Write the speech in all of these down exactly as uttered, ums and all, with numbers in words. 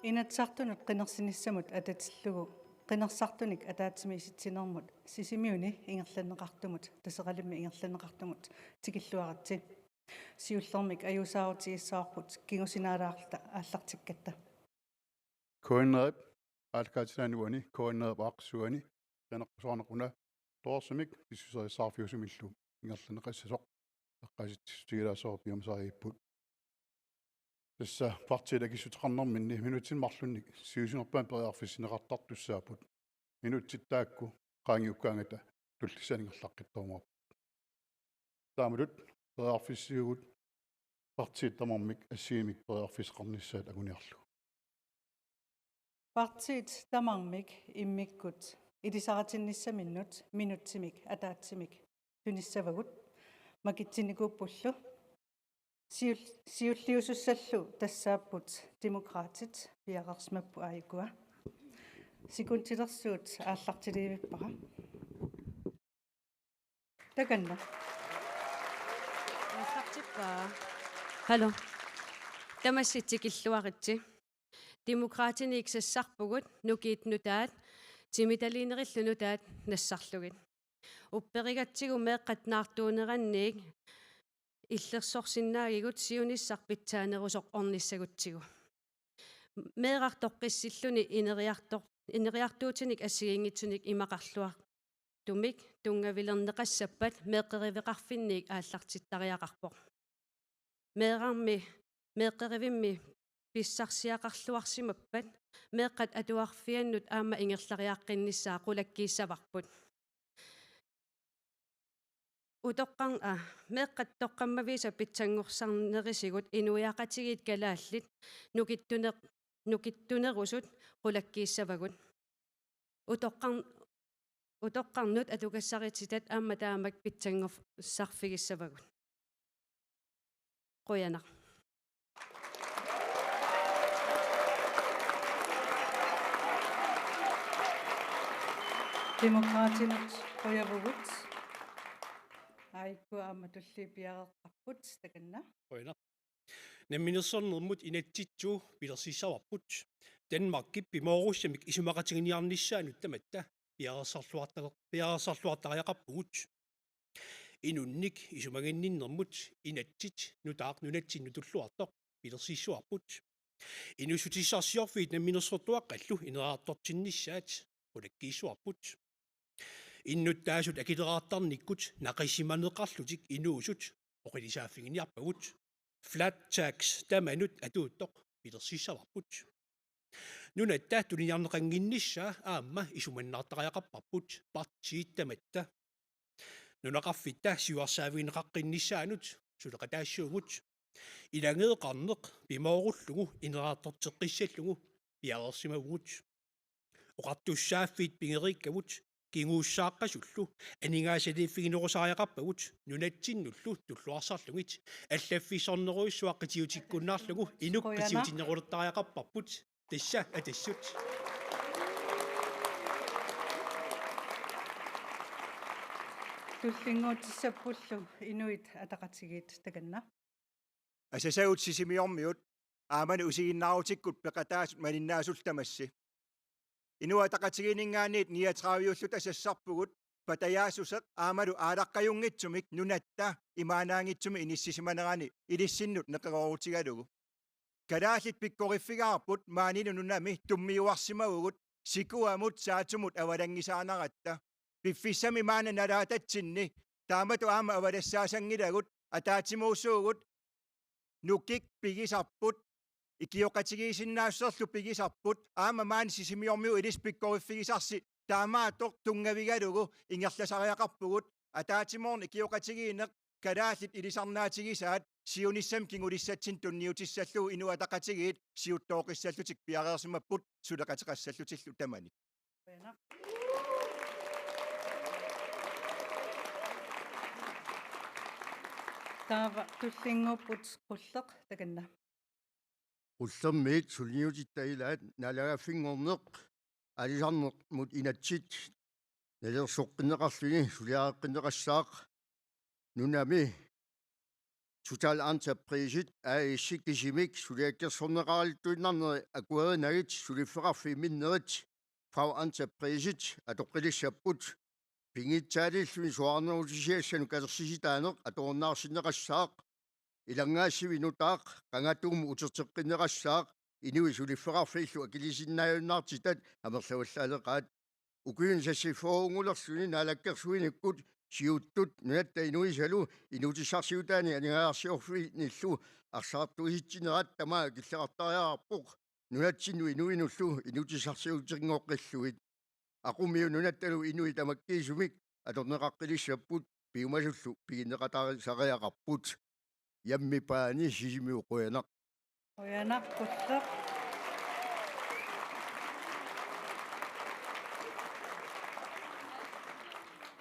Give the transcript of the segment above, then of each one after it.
Inatsisartunut qinersinissamut atatillugu qinersisartunik ataatsimiissitsinermut Sisimiuni ingerlanneqartumut, Taseralimmik ingerlanneqartumut tikilluaritsi. Siullermik ajuusaarutigissavarput kingusinaalaarluta aallartikkatta. K N R-ip aallakaatitaani uani, K N R-ip aaqqissuuani, qineqqusaarneq una torersumik pissuserissaarfiusumillu ingerlanneqassasoq eqqaasitsissutigilaassavarput piumasariipput. Tassa partiit akissuteqarnerminni minutsit marlunnik siusinnerpaamik periarfissinneqartartussaapput. Minutsit taakku qaangiukkaangata tullissanik ingerlaqqittorumaarput. Taamatut periarfissivugut partiit tamarmik assigiimmik periarfissaqarnissaat anguniarlugu. Partiit tamarmik immikkut ilisaritinnissaminnut minutsimik ataatsimik tunissavagut, makitsinnikuuppullu. Siul-, siulliusussallu tassaapput Demokraatit, piareersimapput aajukua. Sekundilersuut aallartilivippara. Takanna. Aallartippaa. Hallo. Tamassi tikilluaritsi. Demokraatiniit sassarpugut, nukiit nutaat, timitaliinerillu nutaat nassarlugit. Upperigatsigu meeqqat naartuuneranniit illersorsinnaagigut siunissaq pitsaanerusoq ornissagutsigu. Meeraq toqqissilluni ineriartor-, ineriartuutinik assigiinngitsunik imaqarluartumik tunngavilerneqassappat meeqqeriveqarfinniit aallartittariaqarpoq. Meerarmi meeqqerivimmi pissarsiaqarluarsimappat meeqqat atuarfiannut aamma ingerlariaqqinnissaa qulakkiissavarput. Utoqqar-, aa, meeqqat toqqammaviisa pitsanngorsarnerisigut inuiaqatigiit kalaallit nukittuner-, nukittunerusut qulakkiissavagut. Utoqqar-, utoqqarnut atugassarititat aamma taamak pitsanngorsarfigissavagut. Qujanaq. Demokraatinut qujavugut. Aajukua aamma tulliit piareeqqapput, takanna. Qujanaq. Namminersornermut inatsitsisut pilersissavarput. Danmarkip pimoorussamik isumaqatiginiarnissaanut tamatta piareersarluartale-, piareersarluartariaqarpugut. Inunnik isumaginninnermut inatsit nutaaq nunatsinnut tulluartoq pilersissavarput. Inuussutissarsiorfiit namminersortuaqqallu ineriartortinnissaat qulakkiissavarput. Innuttaasut akileraartarnikkut naqisimaneqarlutik inuusut oqilisaaffigiinnarpagut. Flat tax tamanut atuuttoq pilersissavarput. Nunatta tuniniarneqannginnissaa aamma isumannaartariaqarparput partiit tamatta. Nunaqarfitta siuarsaavigineqaqqinnissaanut suleqataassuugut. Ilageeqarneq pimoorullugu ineriartorteqqissallugu piareersimavugut. Oqartussaaffiit pigeriikkavut kinguussaaqqasullu aningaasaliiffiginerusariaqarpagut nunatsinnullu tulluarsarlugit. Allaffissornerujussuaq qitiutikkunnaarlugu inuk Qujanaq. Qitiutinnerulertariaqarparput. Tassa atassut. Tullinnguutissappullu Inuit Ataqatigiit, takanna. Asasagut Sisimiormiut aamma usiginnaarutikkut peqataasut malinnaasullu tamassi. Inuit Ataqatigiinninngaanniit niogtredive-ulluta sassarpugut patajaassuseq aammalu aalaqqajunngitsumik nunatta imaannaanngitsumik inissisimanerani ilissinnut neqeroorutigalugu. Kalaallit pikkoriffigaarput maanilu nunami tummiuarsimavugut sikuamut saatsumut avalanngisaanaratta. Piffissami maanna nalaatatsinni taamatut aamma avalassaassanngilagut, ataatsimuusuugut, nukik pigisarput, ikioqatigiissinnaassuserlu pigisarput, aamma maani Sisimiormiut ilissi pikkoriffigisarsi taamaattoq tunngavigalugu ingerlasariaqarpugut, ataatsimoorneq ikioqatigiinneq kalaallit ilisarnaatigisaat siunissami kingulissatsinni tunniutissallugu Inuit Ataqatigiit siuttoqqissallutik piareersimapput suleqateqassallutillu tamanit. Taava tullinnguupput Qulleq, takanna. Qullermiit suliniutitta ilaat naalagaaffinngorneq aalisarnermut inatsit nalilersoqqinneqarluni suliareqqinneqassaaq nunami Total Entrepriset A/S kisimik suliakkersorneqaraluttuinnarneri akuerinagit suliffeqarfiit minnerit Fagentrepriset atoqqilissapput. Pinngitsaaliilluni soraarnerutisiassanut katersisitaaneq atorunnaarsinneqassaaq. Ilanngaassivik nutaaq qangatuumut uterteqqinneqassaaq inuit suliffeqarfiillu akilisinnaajunnaartitat amerlavallaaleqaat. Ukiuni sassiffiunngulerluni naalakkersuinikkut siuttut nunatta inuisalu inuutissarsiutaanik aningaasarsiorfinnillu arsaartuisitsinerat tamaat killeqartariaqarpoq nunatsinnut inuinullu inuutissarsiutinngoqqillugit. Aqummiut nunattalu inuit tamakkiisumik atorneqaqqilissapput, piumasullu piginneqatarisariaqarput. Jammi Paani, Sisimiut, qujanaq. Qujanaq Qulleq.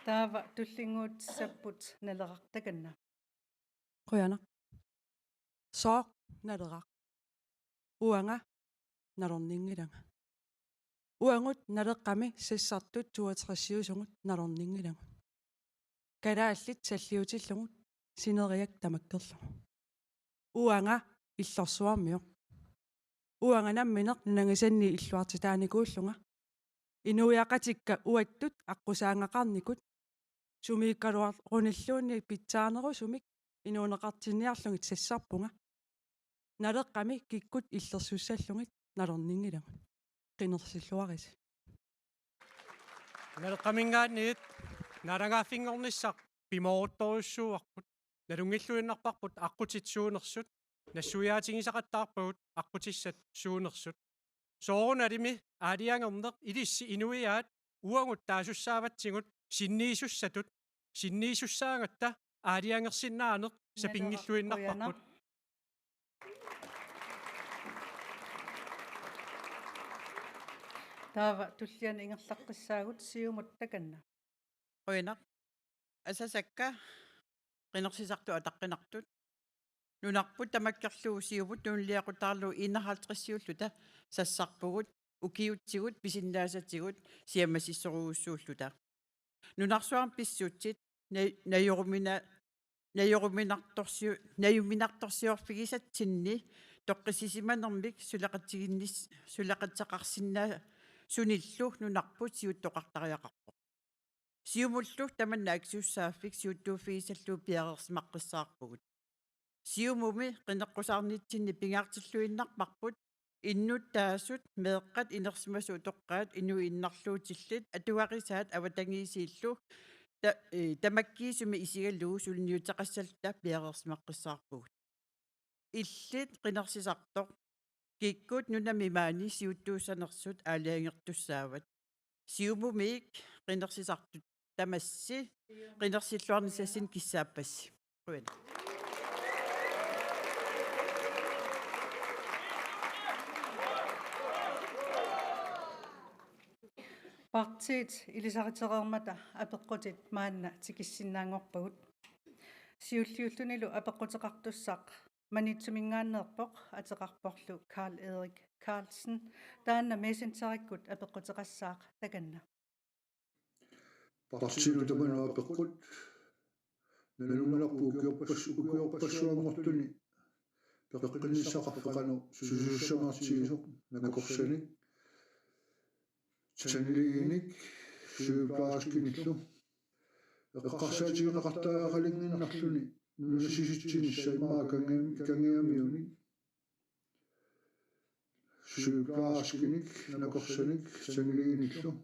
Taava tullinnguutissapput Naleraq, takanna. Qujanaq. Sooq Naleraq? Uanga nalorninngilanga. Uagut Naleqqami sassartut toogtresiusugut nalorninngilagut. Kalaallit salliutillugu sineriak tamakkerlugu. Uanga illorsuarmioq. Uanga nammineq nunangisanni illuartitaanikuullunga. Inuiaqatikka uattut aqqusaagaqarnikut sumiikkaluarlunilluunniit pitsaanerusumik inuuneqartinniarlugit sassarpunga. Naleqqami kikkut illersussallugit nalorninngilagut. Qinersilluarisi. Naleqqaminngaanniit naalagaaffinngornissaq pimooruttorujussuuarput. Nalunngilluinnarparput aqqutit suunersut, nassuiaatigisaqattaarpagut aqqutissat suunersut. Soorunalimi aalajangerneq ilissi inuiaat uagut taasussaavatsigit sinniisussatut, sinniisussaagatta aalajangersinnaaneq sapinngilluinnarparput. Taava tulliani ingerlaqqissaagut, Siumut, takanna. Qujanaq. Asasakka qinersisartut ataqqinartut. Nunarput tamakkerlugu siumut tunuliaqutaarlugu enoghalvtredsiulluta sassarpugut, ukiutsigut pisinnaasatigut siammasissorujussuulluta. Nunarsuarmi pissutsit na-, najorumina-, najoruminartorsiu-, najuminartorsiorfigisatsinni toqqissisimanermik suleqatiginnis-, suleqateqarsinnaasunillu nunarput siuttoqartariaqarpoq. Siumullu tamanna akisussaaffik siuttuuffigisallugu piareersimaqqissaarpugut. Siumumi qineqqusaarnitsinni pingaartilluinnarparput innuttaasut, meeqqat, inersimasut utoqqaat, inuit innarluutillit, atugarisaat avatangiisiillu ta-, ee, tamakkiisumik isigalugu suliniuteqassalluta piareersimaqqissaarpugut. Illit qinersisartoq, kikkut nunami maani siuttuussanersut aalajangertussaavat? Siumumit qinersisartut tamassi qinersilluarnissassinnik kissaappassi. Qujanaq. Partiit ilisaritereermata apeqqutit maanna tikissinnaanngorpagut. Siulliullunilu apeqquteqartussaq Maniitsuminngaanneerpoq, ateqarporlu Karl Erik Karlsen, taanna Messengerikkut apeqquteqassaaq, takanna. Partiilu tamanut apeqqut: Nalunngilarput ukiorpas-, ukiorpassuanngortuni peqqinnissaqarfik qanoq sulisussamiitigisoq nakorsanik, saniatigut sygeplejerskinillu. Eqqarsaatigineqartariaqalinnginnarluni nunasisitsinissaq immaqa Kange-, Kangeamiuni. Sygeplejerskinit, nakorsanit, saniatigut.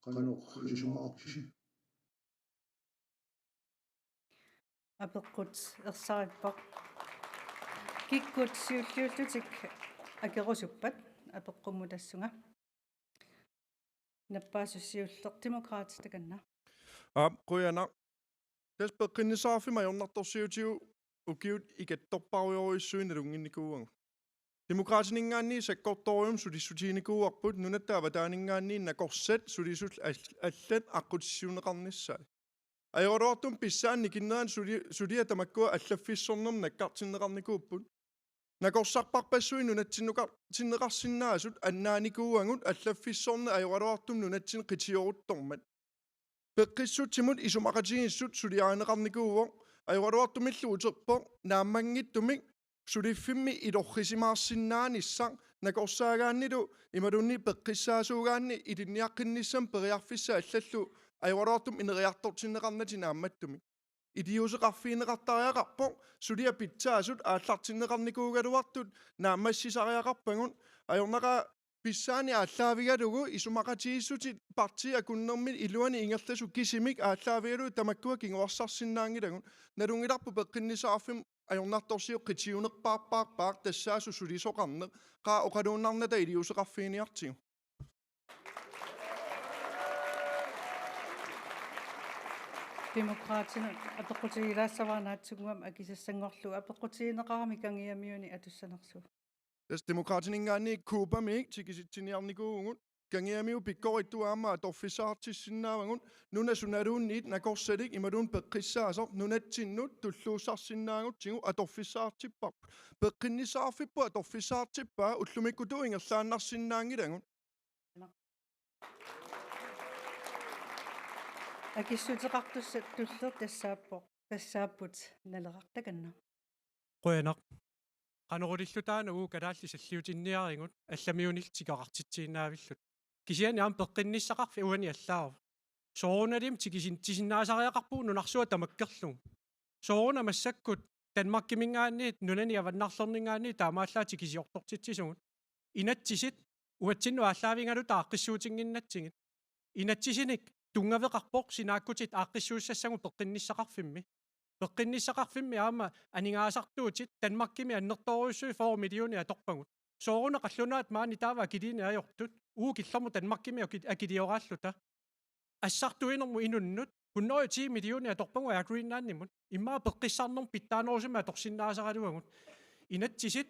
Qanoq isumaqarpisi? Apeqqut ersarippoq. Kikkut siulliullutik akerusuppat apeqqummutassunga? Nappaasoq siulleq Demokraatit, takanna. Aap, qujanaq. Tassa peqqinnissaqarfimmik ajornartorsiutigut ukiut ikittorpassuarujussuit nalunnginnikuuagut. Demokraatininngaanniit sakkortoorujussuarmik sulissutiginikuuarput, nunatta avataaninngaanniit nakorsat sulisut all-, allat aqqutissiuunneqarnissaat. Ajoraluartumik pissaaneq nikinnerani suli-, suliat tamakkua allaffissornermik nakkartinneqarnikuupput. Nakorsarpassuit nunatsinnukartinneqarsinnaasut annaanikuuagut allaffissorneq ajoraluartumik nunatsinni qitioruttormat. Peqqissutsimut isumaqatigiissut suliarineqarnikuuvoq, Ajoraluartumillu uterpoq naammanngitsumik suliffimmi ilorrisimaarsinnaanissaq, nakorsaagaannilu imaluunniit peqqissaasuugaanni ilinniaqqinnissami periarfissat allallu ajoraluartumik ineriartortinneqarnatik naammattumik. Iliuuseqarfigineqartariaqarpoq suliat pitsaasut aallartinneqarnikuugaluartut naammassisariaqarpagut. Ajornaqaaq pissaaneq aallaavigalugu isumaqatigiissutit partiit akunnermit iluanni ingerlasut kisimik aallaavigalugu tamakkua kinguarsarsinnaanngilagut. Nalunngilarput peqqinnissaqarfimmi ajornartorsiut qitiunerpaarpaarpaaq tassaasoq sulisoqarneq, qaa oqaluunnarnata iliuuseqarfiginiartigu. Demokraatinut apeqqutigilaassavara naatsunnguamik akisassanngorlugu, apeqqutigineqarami Kangiamiuni atussanersugut. Tassa Demokraatininngaanniit Cubamiit tikisitsiniarnikuuvugut. Kangiamiut pikkorittuat aamma atorfissaqartissinnaavagut, nunap sunaluunniit nakorsalik imaluunniit peqqissaasoq nunatsinnut tulluussarsinnaagutsigu atorfissaqartipparput. Peqqinnissaqarfipput atorfissaqartippaa ullumikkutut ingerlaannarsinnaanngilagut. Akissuteqartussat tulleq tassaappoq, tassaapput. Naleraq, takanna. Qujanaq. Qanorulillu taanna uagut kalaallit salliutinniarigut allamiunillu tikioqartitsiinnaavilluta. Kisianni aamma peqqinnissaqarfik uani allaavoq. Soorunalimi tikisin-, tikisinnaasariaqarpugut nunarsuaq tamakkerlugu. Sooruna massakkut Danmarkiminngaanniit nunani avannarlerninngaanniit taamaallaat tikisiortortitsisugut. Inatsisit uatsinnut aallaavigaluta aaqqissuutinnginnatsigit. Inatsisinik tunngaveqarpoq sinaakkutit aaqqissuussassagut peqqinnissaqarfimmi. Peqqinnissaqarfimmi aamma aningaasartuutit Danmarkimi annertoorujussuit fyrre millionit atorpagut. Sooruna qallunaat maani taava akiliineq ajortut, uagut killormut Danmarkimi aki-, akilioraalluta. Assartuinermut inunnut hundrede og ti millionit atorpagut Air Greenlandimut. Immaqa peqqissarnermut pitsaanerusumik atorsinnaasaraluagut. Inatsisit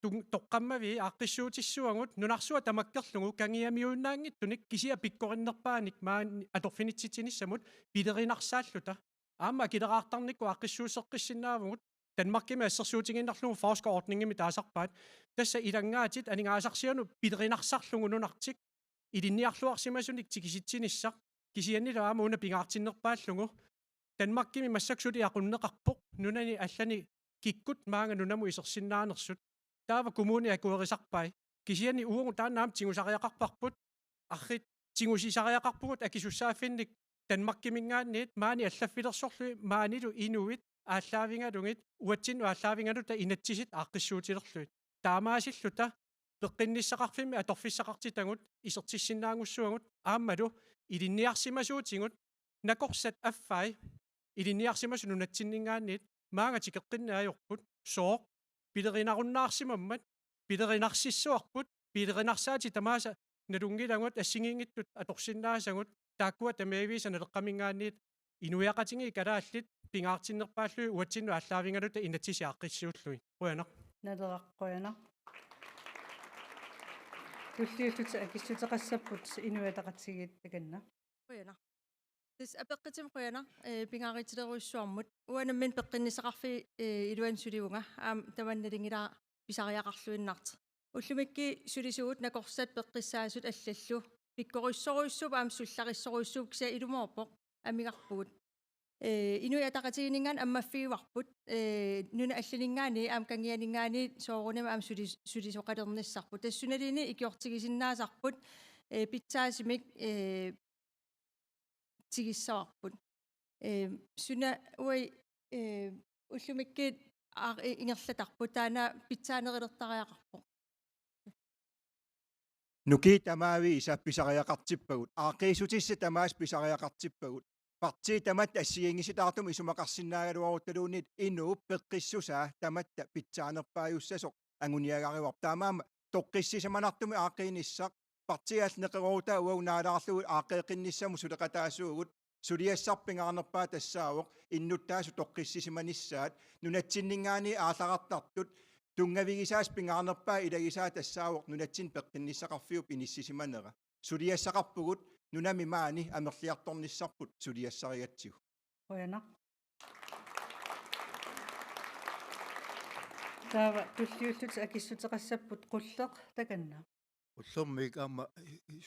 tun-, toqqammavii aaqqissuutissavagut nunarsuaq tamakkerlugu Kangiamiuinnaanngitsunik, kisianni pikkorinnerpaanik maani atorfinitsitsinissamut pilerinarsaarluta. Aamma akileraartarnikkut aaqqissuusseqqissinnaavugut, Danmarkimi assersuutigiinnarlugu forskerordningimik taasarpaat. Tassa ilanngaatit aningaasarsianut pilerinarsarlugu nunartik ilinniarluarsimasunik tikisitsinissaq, kisiannili aamma una pingaartinnerpaallugu. Danmarkimi massakkut suli aqunneqarpoq nunani allani kikkut maanga nunamut isersinnaanersut. Taava kommunit akuerisarpai. Kisianni uagut taanna aamma tigusariaqarparput. Arrit tigusisariaqarpugut akisussaaffinnik Danmarkiminngaanniit maani allaffilersorlugit, maanilu inuit aallaavigalugit uatsinnut aallaavigaluta inatsisit aaqqissuutilerlugit. Taamaasilluta peqqinnissaqarfimmi atorfissaqartitagut isertissinnaanngussuagut aammalu ilinniarsimasuutigut. Nakorsat affai ilinniarsimasut nunatsinninngaanniit maanga tikeqqinneq ajorput. Sooq? Pilerinarunnaarsimammat, pilerinarsissavarput, pilerinarsaatit tamaasa nalunngilagut, assigiinngitsut atorsinnaasagut, taakkua tamaviisa Naleqqaminngaanniit inuiaqatigiit kalaallit pingaartinnerpaallugit uatsinnut aallaavigaluta inatsisit aaqqissuullugit. Qujanaq. Naleraq, qujanaq. Tulliullutik akissuteqassapput Inuit Ataqatigiit, takanna. Qujanaq. Tassa apeqqutimik qujanaq, eh, pingaarutilerujussuarmut. Uanga nammineq peqqinnissaqarfiit, eh, iluanni sulivunga, aamma tamanna nalunngilara pisariaqarluinnartoq. Ullumikkut sulisugut nakorsat peqqissaasut allallu. Pikkorissorujussuupput aamma sullarissorujussuupput, kisianni ilumoorpoq amigarpugut. Eh, Inuit Ataqatigiinninngaanniit ammaffigivarput, eh, nunat allaninngaanniit aamma Kangianinngaanniit soorunami aamma sulis-, sulisoqalernissarput. Tassa sunaluunniit ikiortigisinnaasarput, eh, pitsaasumik, eh, tigissavarput. Eh, suna uagut, eh, ullumikkut aar-, i-, ingerlatarput, taanna pitsaanerulertariaqarpoq. Nukiit tamaviisa pisariaqartippagut, aaqqiissutissat tamaasa pisariaqartippagut. Partiit tamatta assigiinngisitaartumik isumaqarsinnaagaluaruttaluunniit inuup peqqissusaa tamatta pitsaanerpaajussasoq anguniagarivarput. Taamaammat toqqissisimanartumik aaqqiinissaq, partiit allat neqeroorutai uagut naalaarlugit aaqqeeqqinnissamut suleqataasuugut. Suliassarput pingaarnerpaaq tassaavoq innuttaasut toqqissisimanissaat, nunatsinninngaanniit aallarartartut tunngavigisaasa pingaarnerpaaq ilagisaa tassaavoq nunatsinni peqqinnissaqarfiup inissisimanera. Suliassaqarpugut nunami maani amerliartornissarput suliassarigatsigu. Qujanaq. Taava tulliullutik akissuteqassapput Qulleq, takanna. Ullormik aamma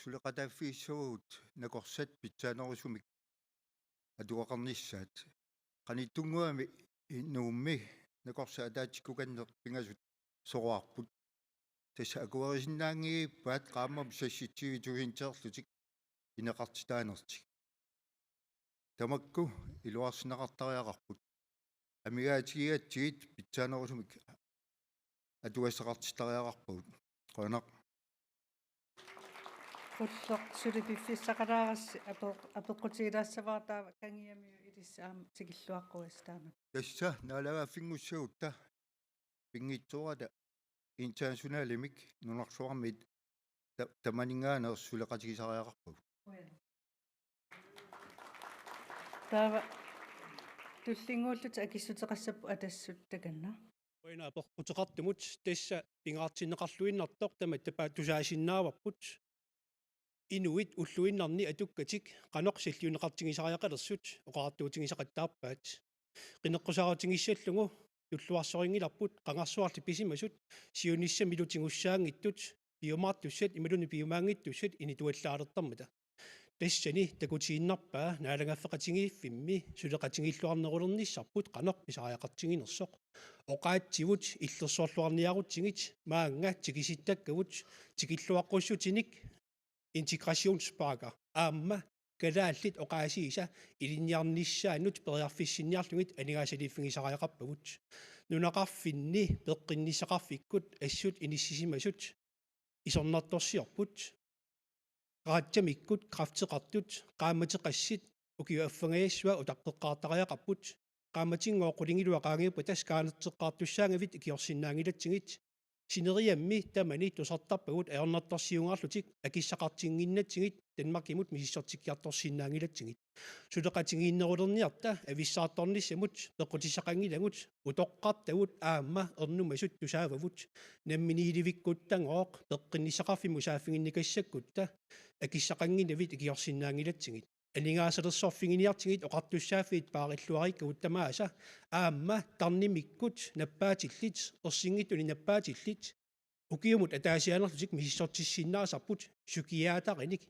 suleqataaffigissavagut nakorsat pitsaanerusumik atugaqarnissaat. Qanittunnguami Nuummi nakorsat ataatsikukanneq pingasut soruarput. Tassa akuerisinnaanngippaat qaammammi seksogtyve tusindilerlutik pineqartitaanertik. Tamakku iluarsineqartariaqarput. Amigaatigigatsigit pitsaanerusumik atugassaqartittariaqarpagut. Qujanaq. Ulloq suli piffissaqalaarassi apeq-, apeqqutigilaassavara, taava Kangiamiut ilissi aamma tikilluaqquassi taama. Tassa naalagaaffinngussagutta pinngitsoorata internationalimik nunarsuarmiit ta-, tamaninngaanneersut suleqatigisariaqarpagut. Taava tullinnguullutik akissuteqassapput Atassut takanna. Qujanaq apeqquteqartumut. Tassa pingaartinneqarluinnartoq tamatta pa-, tusaasinnaavarput. Inuit ulluinnarni atukkatik qanoq salliunneqartigisariaqalersut oqariartuutigisaqattaarpaat. Qineqqusaarutigissallugu tulluarsorinngilarput qangarsuarli pisimasut siunissamilu tigussaanngitsut piumaartussat imaluunniit piumaanngittussat inituallaalertarmata. Tassani takutiinnarpaa naalagaaffeqatigiiffimmi suleqatigiilluarnerulernissarput qanoq pisariaqartiginersoq. Oqaatsivut illersorluarniarutsigit maannga tikisittakkavut tikilluaqqussutinik integrationspakker aamma kalaallit oqaasiisa ilinniarnissaannut periarfissinniarlugit aningaasaliiffigisariaqarpagut. Nunaqarfinni peqqinnissaqarfikkut assut inissisimasut isornartorsiorput. Qaatsamikkut kræfteqartut qaammateqassit ukiup affangajassua utaqqeqqaartariaqarput. Qaammatinngooq qulingiluat qaangiuppata skaanerteqqaartussaagavit ikiorsinnaanngilatsigit. Sineriammi tamani tusartarpagut ajornartorsiuinnarlutik akissaqartinnginnatsigit Danmarkimut misissortikkiartorsinnaanngilatsigit. Suleqatigiinnerulerniarta avissaartornissamut peqqutissaqanngilagut, utoqqartagut aamma ernumasut tusaavavut. Namminiilivikkuttagooq peqqinnissaqarfimmut saaffiginnikassakkutta akissaqannginnavit ikiorsinnaanngilatsigit. Aningaasalersorfiginiartigit oqartussaaffiit paarilluarikkagut tamaasa aamma tarnimikkut nappaatillit, ersinngitsunik nappaatillit ukiumut ataasiinnarlutik misissortissinnaasarput psykiaterinik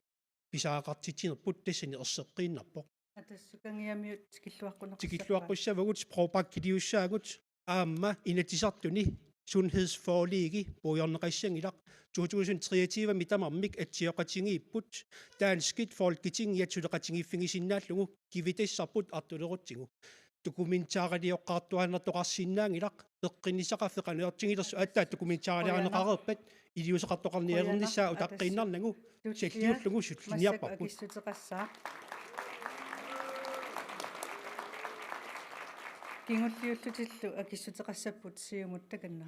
pisariaqartitsinerput tassani erseqqiinnarpoq. Atassut Kangiamiut tikilluaqquneqassappa. Tikilluaqqussavagut, sprogpakkiliussaagut aamma Inatsisartuni sundhedsforligi puigorneqassanngilaq. To tusind treogtyve-mi tamarmik atsioqatigiipput danskit Folketingiat suleqatigiiffigisinnaallugu kivitassarput artulerutsigu. Dokumentarerioqqaartuaannartoqarsinnaanngilaq peqqinnissaqarfik qanoq ajortigilersoq, aatsaat dokumentariliarineqareerpat iliuuseqartoqarnialernissaa utaqqiinnarnagu salliullugu sullinniarparput. Massakkut akissuteqassaaq. Kingulliullutillu akissuteqassapput Siumut takanna.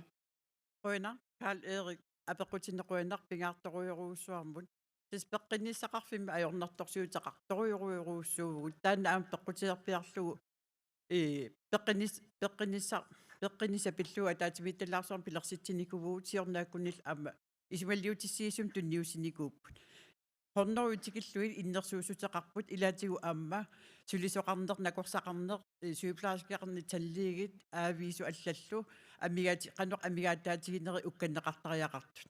Qujanaq, Karl Erik, apeqqutinneq qujanaq pingaartorujorujussuarmut. Tassa peqqinnissaqarfimmi ajornartorsiuteqartorujorujorujussuuvugut. Taanna aamma peqqutigerpiarlugu, ee, peqqinnis-, peqqinnissa-, peqqinnissaq pillugu ataatsimiititaliarsuarmut pilersitsinikuuvugut, siornaakkunillu aamma isumaliutissiisumik tunniussinikuupput. Hundrede tikillugit innersuussuteqarput, ilaatigut aamma sulisoqarneq, nakorsaqarneq, ee, sygeplejerskeqarneq, tandlægit, aaviisut allallu, amigaati-, qanoq amigaataatiginerit ukkanneqartariaqartut.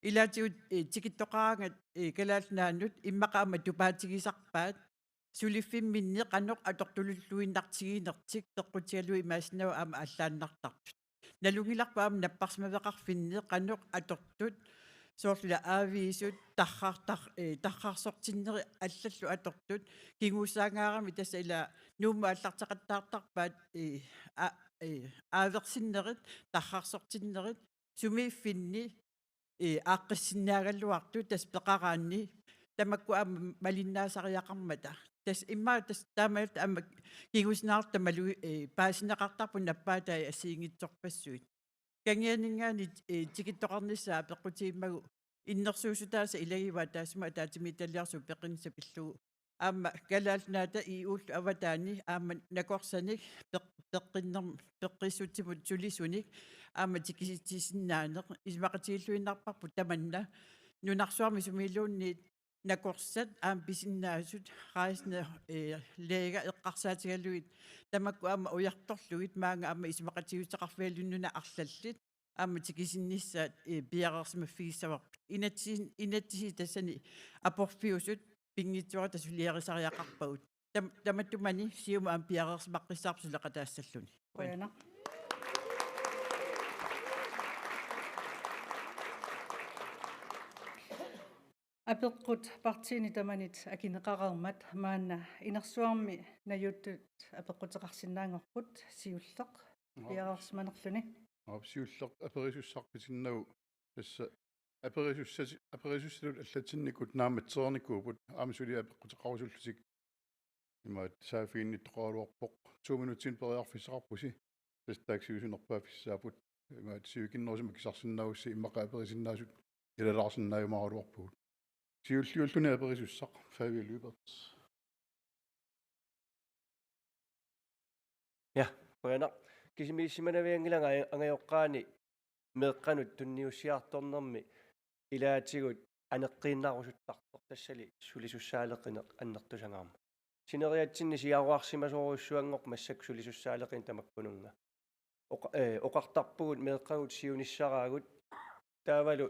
Ilaatigut, ee, tikittoqaraangat, ee, Kalaallit Nunaannut immaqa aamma tupaatigisarpaat, suliffimminni qanoq atortululluinnartiginertik peqqutigalugu imaassinnaavoq aamma aallaannartartut. Nalunngilarput aamma napparsimaveqarfinni qanoq atortut, soorlu ila aaviisut, tarrartar-, ee, tarrarsortinnerit allallu atortut, kinguussaangaaramik tassa ila Nuummut aallarteqattaartarpaat, ee, a-, ee, aaversinnerit, tarrarsortinnerit, sumiiffinni, ee, aaqqissinnaagaluartut tassa peqaraanni, tamakku aamma malinnaasariaqarmata. Tassa immaqa tassa taamaalilluta aamma kingusinaarluta malu-, ee, paasineqartarput nappaatai assigiinngitsorpassuit. Kangianinngaanniit, ee, tikittoqarnissaa peqqutigimmagu innersuussutaasa ilagivaat taassuma ataatsimiititaliarsuup peqqinnissaq pillugu. Aamma Kalaallit Nunaata E U-llu avataani aamma nakorsanik peq-, peqqinnerm-, peqqissutsimut sulisunik aamma tikisitsisinnaaneq isumaqatigiilluinnarparput tamanna. Nunarsuarmi sumiluunniit nakorsat aamma pisinnaasut, rejsende, ee, læger eqqarsaatigalugit tamakku aamma ujartorlugit maanga aamma isumaqatigiissuteqarfigalugit nunat arlallit aamma tikisinnissaat, ee, piareersimaffigissavarput. Inatsi-, inatsisit tassani aporfiusut pinngitsoorata suliarisariaqarpagut. Tam-, tamattumani Siumut aamma piareersimaqqissaarpoq suleqataassalluni. Qujanaq. Apeqqut partiini tamanit akineqareermat maanna inersuarmi najuuttut apeqquteqarsinnaanngorput, siulleq. Joo. Piareersimanerluni. Aap, siulleq aperisussaq pisinnagu tassa aperisussat-, aperisussatut allatsinnikut naammatsereernikuupput, aamma suli apeqquteqarusullutik. Imaat saaffiginnittoqaraluarpoq. To minutsinik periarfissaqarpusi. Tassa taakku sivisunerpaaffissaapput. Imaat sivikinnerusumik akisarsinnaagussi immaqa aperisinnaasut ilalaarsinnaajumagaluarpugut. Siulliulluni aperisussaq, Fabia Lyberth. Ja, qujanaq. Kisimiissimanavianngilanga anga-, angajoqqaani meeqqanut tunniussiartornermi ilaatigut aneqqiinnarusuttartoq, tassali sulisussaaleqineq annertusangaarmat. Sineriatsinni siaruarsimasorujussuanngorpoq massakkut sulisussaaleqineq tamakkununnga. Oqa-, eh, oqartarpugut meeqqagut siunissaraagut, taavalu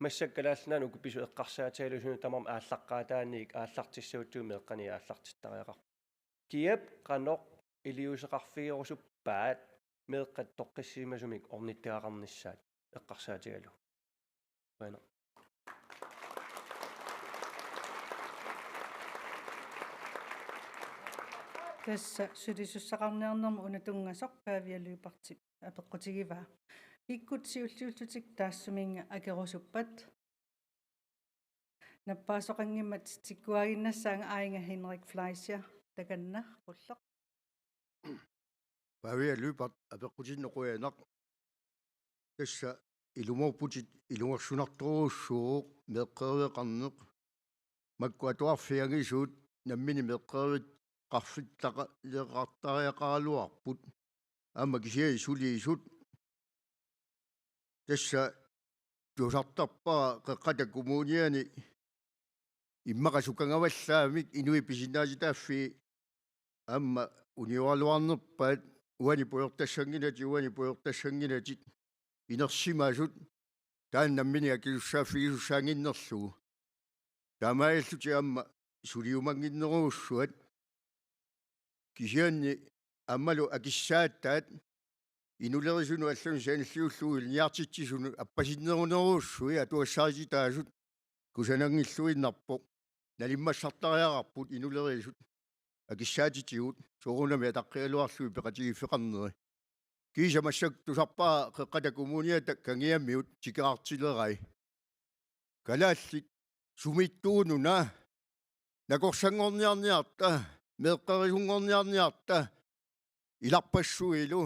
massakkut Kalaallit Nunaanni uku pisut eqqarsaatigalugu suna tamarmi aallaqqaataaniit aallartissagutsigu meeqqanit aallartittariaqarpoq. Kiap qanoq iliuuseqarfigerusuppaat meeqqat toqqissisimasumik ornittagaqarnissaat eqqarsaatigalugu. Qujanaq. Tassa sulisussaqarniarnermut una tunngasoq Pavia Lyberthip apeqqutigivaa. Kikkut siulliullutik taassuminnga akerusuppat? Nappaasoqanngimmat tikkuaginnassaanga, aajuna Henrik Fleischer, takanna, qulleq. Pavia Lyberth, apeqqutinnut qujanaq. Tassa ilumoorputit, ilungersunartorujussuuvoq meeqqeriveqarneq. Makku atuarfianngisuut nammineq meeqqeriveqarfittaqa-, -leqartariaqaraluarput. Aamma kisianni suliisut. Tassa tusartarpara Qeqqata Kommuniani immaqa sukangavallaamik inuit pisinnaatitaaffii aamma unioraluarnerpaat, uani pujortassanngilatit, uani pujortassanngilatit, inersimasut, taanna nammineq akisussaaffigisussaannginnerlugu. Taamaalillutik aamma suliumannginnerujussuat. Kisianni aammalu akissaataat inulerisunut allanut sanilliullugu ilinniartitsisunut appasinnerunerujussuit atugassarititaasut kusananngilluinnarpoq. Nalimmassartariaqarput inulerisut akissaatitigut soorunami ataqqigaluarlugit peqatigiiffeqarneri. Kiisa massakkut tusarpara Qeqqata Kommuniata kangiamiut tikeraartilerai. Kalaallit sumiittuununa nakorsanngorniarniarta, meeqqerisunngorniarniarta, ilarpassuilu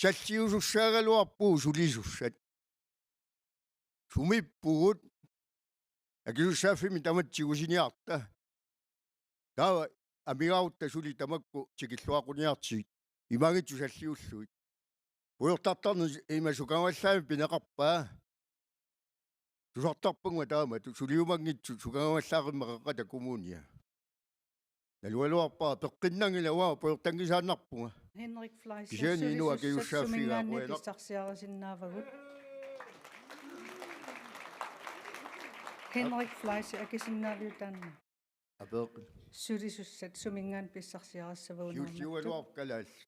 salliusussaagaluarpugut sulisussat. Sumiippugut, akisussaaffimmik tamatta tigusiniarta. Taava amigaarutta suli tamakku tikilluaqquniartigit, imaanngitsoq salliullugit. Pujortartarneq ima sukangavallaamik pineqarpa? Tusartarpunga taamatut, suliumanngitsoq sukangavallaaqimmat Qeqqata Kommunia. Nalugaluarpara, peqqinnanngilaq, uanga pujortanngisaannarpunga. Henrik Fleischer, kisianni inuk sulisussat akisussaaffigaa, suminngaanniit qujanaq. Pissarsiarisinnaavagut. Henrik Fleischer, akisinnaavigit taanna? Apeeq. Sulisussat suminngaanniit pissarsiarissavagut naammattoq. Siulliugaluarpoq kalaallit.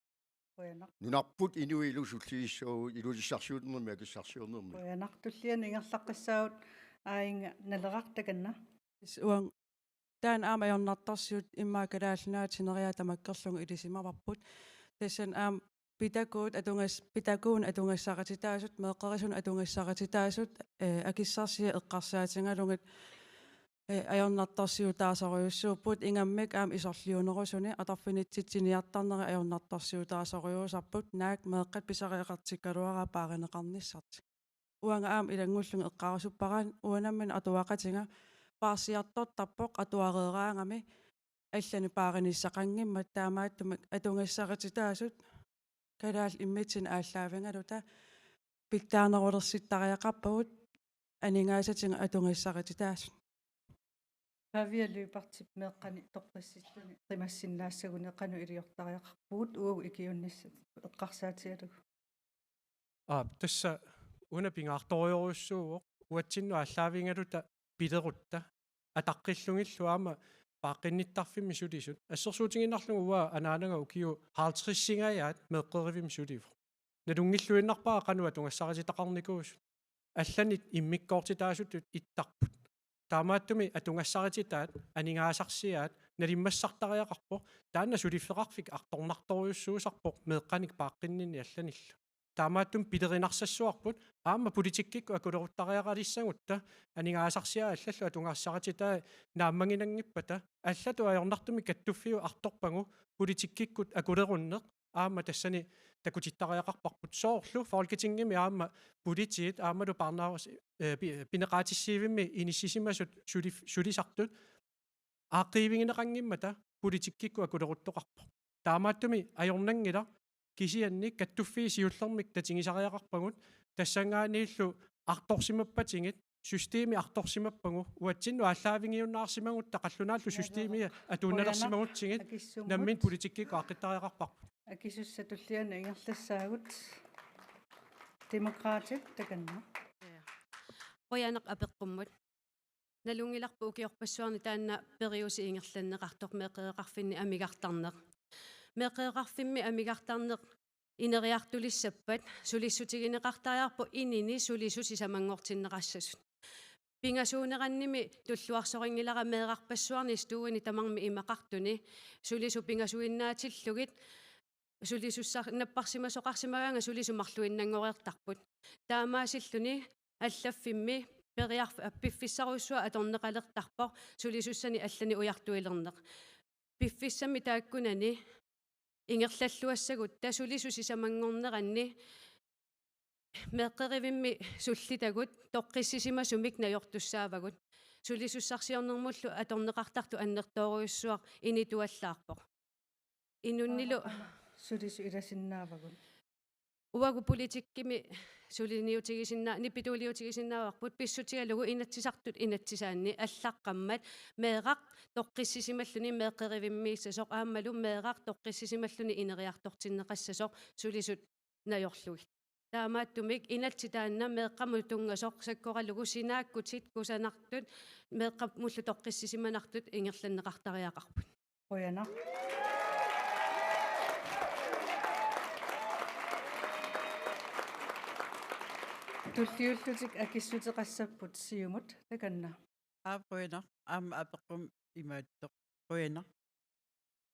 Qujanaq. Nunarput inuilu sulligissavagut ilulissarsiuinermi akissarsiornermi. Qujanaq, tulliani ingerlaqqissaagut, Aajuna Naleraq, takanna. Uang-, taanna aamma ajornartorsiut immaqa Kalaallit Nunaata sineriak tamakkerlugu ilisimavarput. Tassani aamma pitakuut atugas-, pitakuunik atugassarititaasut, meeqqerisunut atugassarititaasut, eh, akissarsiat eqqarsaatigalugit, eh, ajornartorsiutaasorujussuupput, ingammik aamma isorliunerusuni atorfinitsitsiniartarneri ajornartorsiutaasorujussuusarput, naak meeqqat pisariaqartikkaluaraat paarineqarnissartik. Uanga aamma ilanngullunga eqqaarusuppara, uanga nammineq atuaqatiga paarsiartortarpoq atuareeraangami, allanik paarinissaqanngimmat, taamaattumik atugassarititaasut kalaallit immitsinnut aallaavigaluta pitsaanerulersittariaqarpagut aningaasatigut atugassarititaasut. Pavia Lyberthip meeqqani toqqissilluni qimassinnaassaguni qanoq iliortariaqarpugut, uagut ikiuinnissat eqqarsaatigalugu? Aap, tassa una pingaartorujorujussuuvoq, uatsinnut aallaavigaluta pilerutta ataqqillugillu aamma paaqqinnittarfimmi sulisut. Assersuutigiinnarlugu uanga anaanaga ukiut halvtredsingajaat meeqqerivimmik sulivoq. Nalunngilluinnarpara qanoq atugassarititaqarnikuusut. Allanik immikkoortitaasutut ittarput. Taamaattumik atugassarititaat, aningaasarsiaat, nalimmassartariaqarpoq, taanna suliffeqarfik artornartorujussuusarpoq meeqqanik paaqqinninni allanillu. Taamaattumik pilerinarsassuarput, aamma politikkikkut akuleruttariaqalissagutta, aningaasarsiaat allallu atugassarititaat naammaginanngippata, allatut ajornartumik kattuffiup artorpagu politikkikkut akulerunneq, aamma tassani takutittariaqarparput soorlu Folketingimi aamma politiit aammalu parnaavas-, eh, pi-, pineqaatissiivimmi inissisimasut suli-, sulisartut aaqqiivigineqanngimmata politikkikkut akuleruttoqarpoq. Taamaattumik ajornanngilaq kisianni kattuffiit siullermik tatigisariaqarpagut tassanngaanniillu artorsimappatigit systemi artorsimappagu uatsinnut aallaavigiunnaarsimagutta qallunaatut systemia atuunnalersimagutsigit nammineq politikkikkut aaqqittariaqarparput. Akisussat tullianut ingerlassaagut. Demokraatit takanna. Qujanaq apeqqummut. Nalunngilarput ukiorpassuarni taanna periuseq ingerlanneqartoq meeqqeriveqarfinni amigartarneq. Meeqqeriveqarfimmi amigartarneq ineriartulissappat sulissutigineqartariaqarpoq inini sulisut sisamanngortinneqassasut. Pingasuunerannimi tulluarsorinngilara meerarpassuarni stueni tamarmi imaqartuni sulisut pingasuinnaatillugit sulisussar-, napparsimasoqarsimagaangat sulisut marluinnanngoreertarput. Taamaasilluni allaffimmi periarf-, piffissarujussuaq atorneqalertarpoq sulisussanik allanik ujartuilerneq. Piffissami taakkunani ingerlalluassagutta sulisut sisamanngorneranni meeqqerivimmi sullitagut toqqissisimasumik najortussaavagut. Sulisussarsiornermullu atorneqartartut annertoorujussuaq inituallaarpoq. Inunnilu aamma sulisut ilasinnaavagut. Uagut politikkimi suliniutigisinna-, nipituuliutigisinnaavarput pissutigalugu Inatsisartut inatsisaanni allaqqammat meeraq toqqissisimalluni meeqqerivimmiissasoq aammalu meeraq toqqissisimalluni ineriartortinneqassasoq sulisut najorlugit. Taamaattumik inatsit taanna meeqqamut tunngasoq sakkoralugu sinaakkutit kusanartut meeqqamullu toqqissisimanartut ingerlanneqartariaqarput. Qujanaq. Tulliullutik akissuteqassapput Siumut takanna. Aap, qujanaq. Aamma apeqqummi imaattoq. Qujanaq.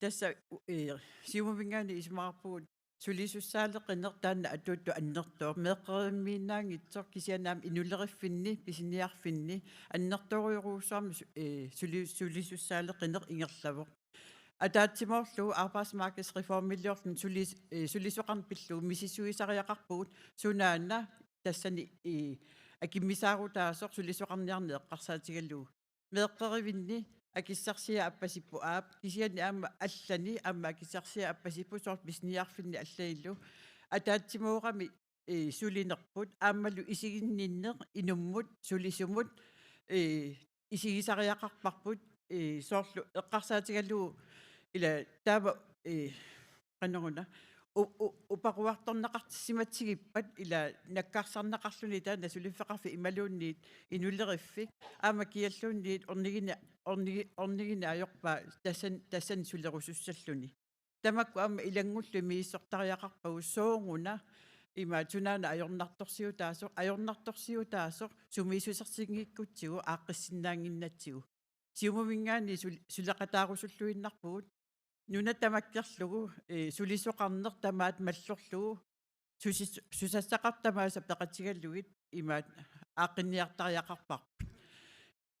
Tassa, u-, ee, Siumuminngaanniit isumaqarpugut sulisussaaleqineq taanna atuuttut annertooq. Meeqqerivimmiinnaanngitsoq kisianni aamma inuleriffinni, pisiniarfinni, annertoorujorujussuarmik su-, ee, suli-, sulisussaaleqineq ingerlavoq. Ataatsimoorlugu arbejdsmarkedsreformiliorluni sulis-, ee, sulisoqarneq pillugu misissuisariaqarpugut sunaana tassani, ee, akimmisaarutaasoq sulisoqarniarneq eqqarsaatigalugu. Meeqqerivinni akissarsiat appasipput aap, kisianni aamma allani aamma akissarsiat appasipput soorlu pisiniarfinni allanillu. Ataatsimoorami, ee, sulinerput aammalu isiginninneq inummut sulisumut, ee, isigisariaqarparput, ee, soorlu eqqarsaatigalugu ila taava, ee, qanoruna u-, u-, uparuartorneqartissimatigippat ila nakkarsarneqarluni taanna suliffeqarfik imaluunniit inuleriffik aamma kialluunniit ornigini-, ornigi-, ornigini ajorpaa tassan-, tassani sulerusussalluni. Tamakku aamma ilanngullugu misissortariaqarpagut sooruna imaattunaana ajornartorsiutaasoq, ajornartorsiutaasoq sumiissusersinngikkutsigu aaqqissinnaannginnatsigu. Siumuminngaanniit sul-, suleqataarusulluinnarpugut. Nuna tamakkerlugu, ee, sulisoqarneq tamaat mallorlugu, susis-, susassaqartut tamaasa peqatigalugit imaat aaqqinniartariaqarparput.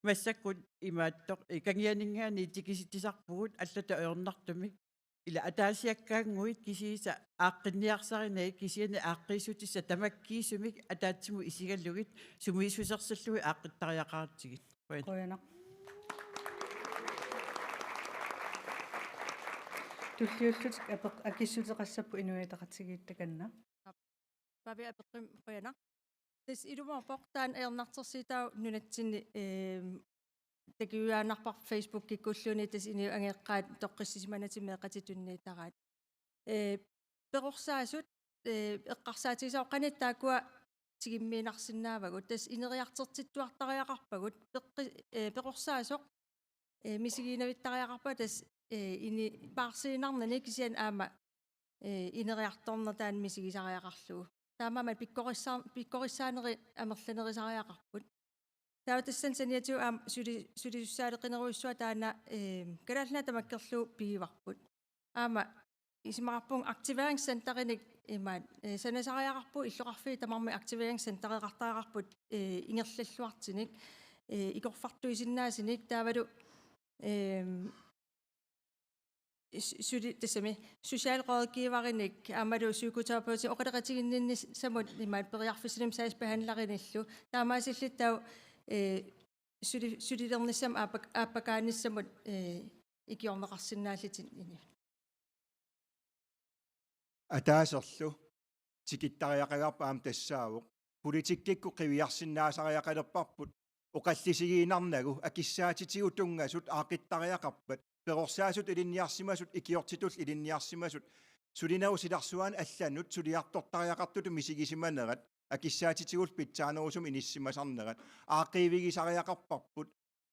Massakkut imaattoq, ee, Kangianinngaanniit tikisitsisarpugut allatut ajornartumik. Ila ataasiakkaannguit kisiisa aaqqinniarsarinagit kisianni aaqqiissutissat tamakkiisumik ataatsimut isigalugit sumiissusersillugit aaqqittariaqaratsigit. Qujan-. Qujanaq. Tulliullutik apeq-, akissuteqassapput Inuit Ataqatigiit takanna. Pavia apeqqummi qujanaq. Tassa ilumoorpoq taanna ajornartorsiutaavoq nunatsinni, eem, takujuaannarparput Facebookikkulluunniit tassa inuit angajoqqaat toqqissisimanatik meeqqatik tunniuttaraat. Ee, perorsaasut, ee, eqqarsaatigisavara qanoq taakkua tigummiinnarsinnaavagut. Tassa ineriartortittuartariaqarpagut. Peqqi-, ee, perorsaasoq ee, misigiinnavittariaqarpara tassa, ee, ini paarsiinnarnani kisianni aamma, ee, ineriartorneq taanna misigisariaqarlugu. Taamaammat pikkorissaan-, pikkorissaaneri amerlanerisariaqarput. Taava tassani saniatigut aamma suli-, sulisussaaleqinerujussuaq taanna, ee, Kalaallit Nunaat tamakkerlugu pigivarput. Aamma isumaqarpunga aktiveringscenterinik imaat, ee, sanasariaqarpugut illoqarfiit tamarmik aktiveringscentereqartariaqarput, ee, ingerlalluartinik, ee, ikorfartuisinnaasunik taavalu, ee, s-, suli-, tassami socialrådgiverinik aammalu psykoterapeutit oqaloqatiginninnissamut imaat periarfissanik sagsbehandlerinillu taamaasilluta taava, ee, suli-, sulilernissamut aappak-, aappakaanissamut, ee, ikiorneqarsinnaallutik ini. Ataaserlu tikittariaqagarput aamma tassaavoq: politikkikkut qiviarsinnaasariaqalerparput oqallisigiinnarnagu akissaatitigut tunngasut aaqqittariaqarpat, perorsaasutut ilinniarsimasut ikiortitullu ilinniarsimasut, sulinerup silarsuani allanut suliartortariaqartutut misigisimanerat akissaatitigullu pitsaanerusumik inissimasarnerat aaqqiivigisariaqarparput.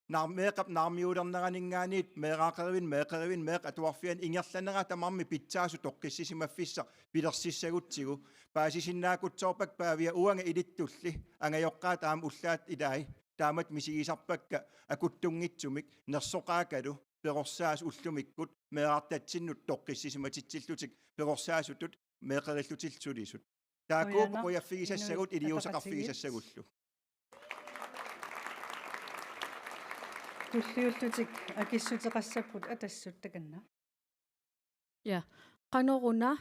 Naar-, meeqqap naarmiulerneraninngaanniit meeraaqerivinni, meeqqerivinni, meeqqat atuarfianni ingerlanerat tamarmik pitsaasut toqqissisimaffissaq pilersissagutsigu. Paasisinnaakutsoorpakka Paavia uanga ilittulli, angajoqqaat aamma ullaat ilai, taamatut misigisarpakka akuttunngitsumik nersoqaakkalu perorsaasut ullumikkut meerartatsinnut toqqissisimatitsillutik perorsaasutut meeqqerillutillu sulisut. Taakkuupput qujaffigisassagut iliuuseqarfigisassagullu. Tulliullutik akissuteqassapput Atassut takanna. Ja, qanoruna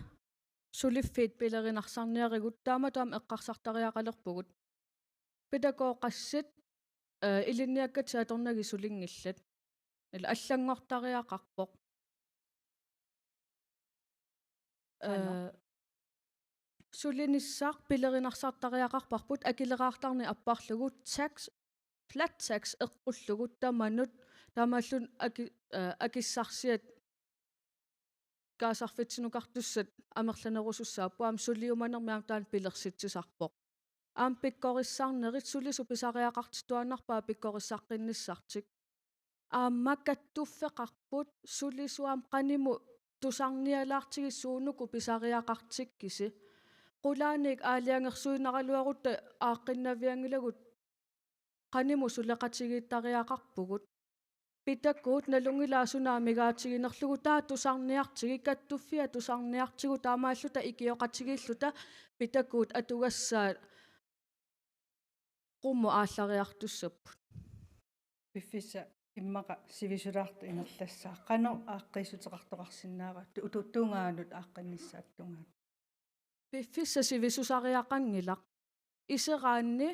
suliffiit pilerinarsaarniarigut taamatut aamma eqqarsartariaqalerpugut. Pædagogeqassit, eh, ilinniakkatik atornagit sulinngillat. Ila allanngortariaqarpoq. Aana. Eh, sulinissaq pilerinarsaartariaqarparput akileraartarneq apparlugu tax, flat tax eqqullugu tamanut, taamaallutik aki-, eh, akissarsiat kaasarfitsinukartussat amerlanerusussaapput, aamma suliumanermi aamma taanna pilersitsisarpoq. Aamma pikkorissarnerit sulisut pisariaqartittuaannarpaat pikkorissaaqqinnissartik. Aamma kattuffeqarput sulisut aamma qanimut tusarnialaartigit suunuku pisariaqartikkisi. Qulaaniit aalajangersuinaraluarutta aaqqinnavianngilagut qanimut suleqatigiittariaqarpugut. Pitakuut nalunngilaat suna amigaatiginerlugu, taava tusarniartigit, kattuffiat tusarniartigut, taamaalluta ikioqatigiilluta pitakuut atugassaat qummut aallariartussapput. Piffissaq immaqa sivisulaartoq ingerlassaaq. Qanoq aaqqiissuteqartoqarsinnaava? Tu-, tu-, tungaanut, aaqqinnissaata tungaanut. Piffissaq sivisusariaqanngilaq. Iseraanni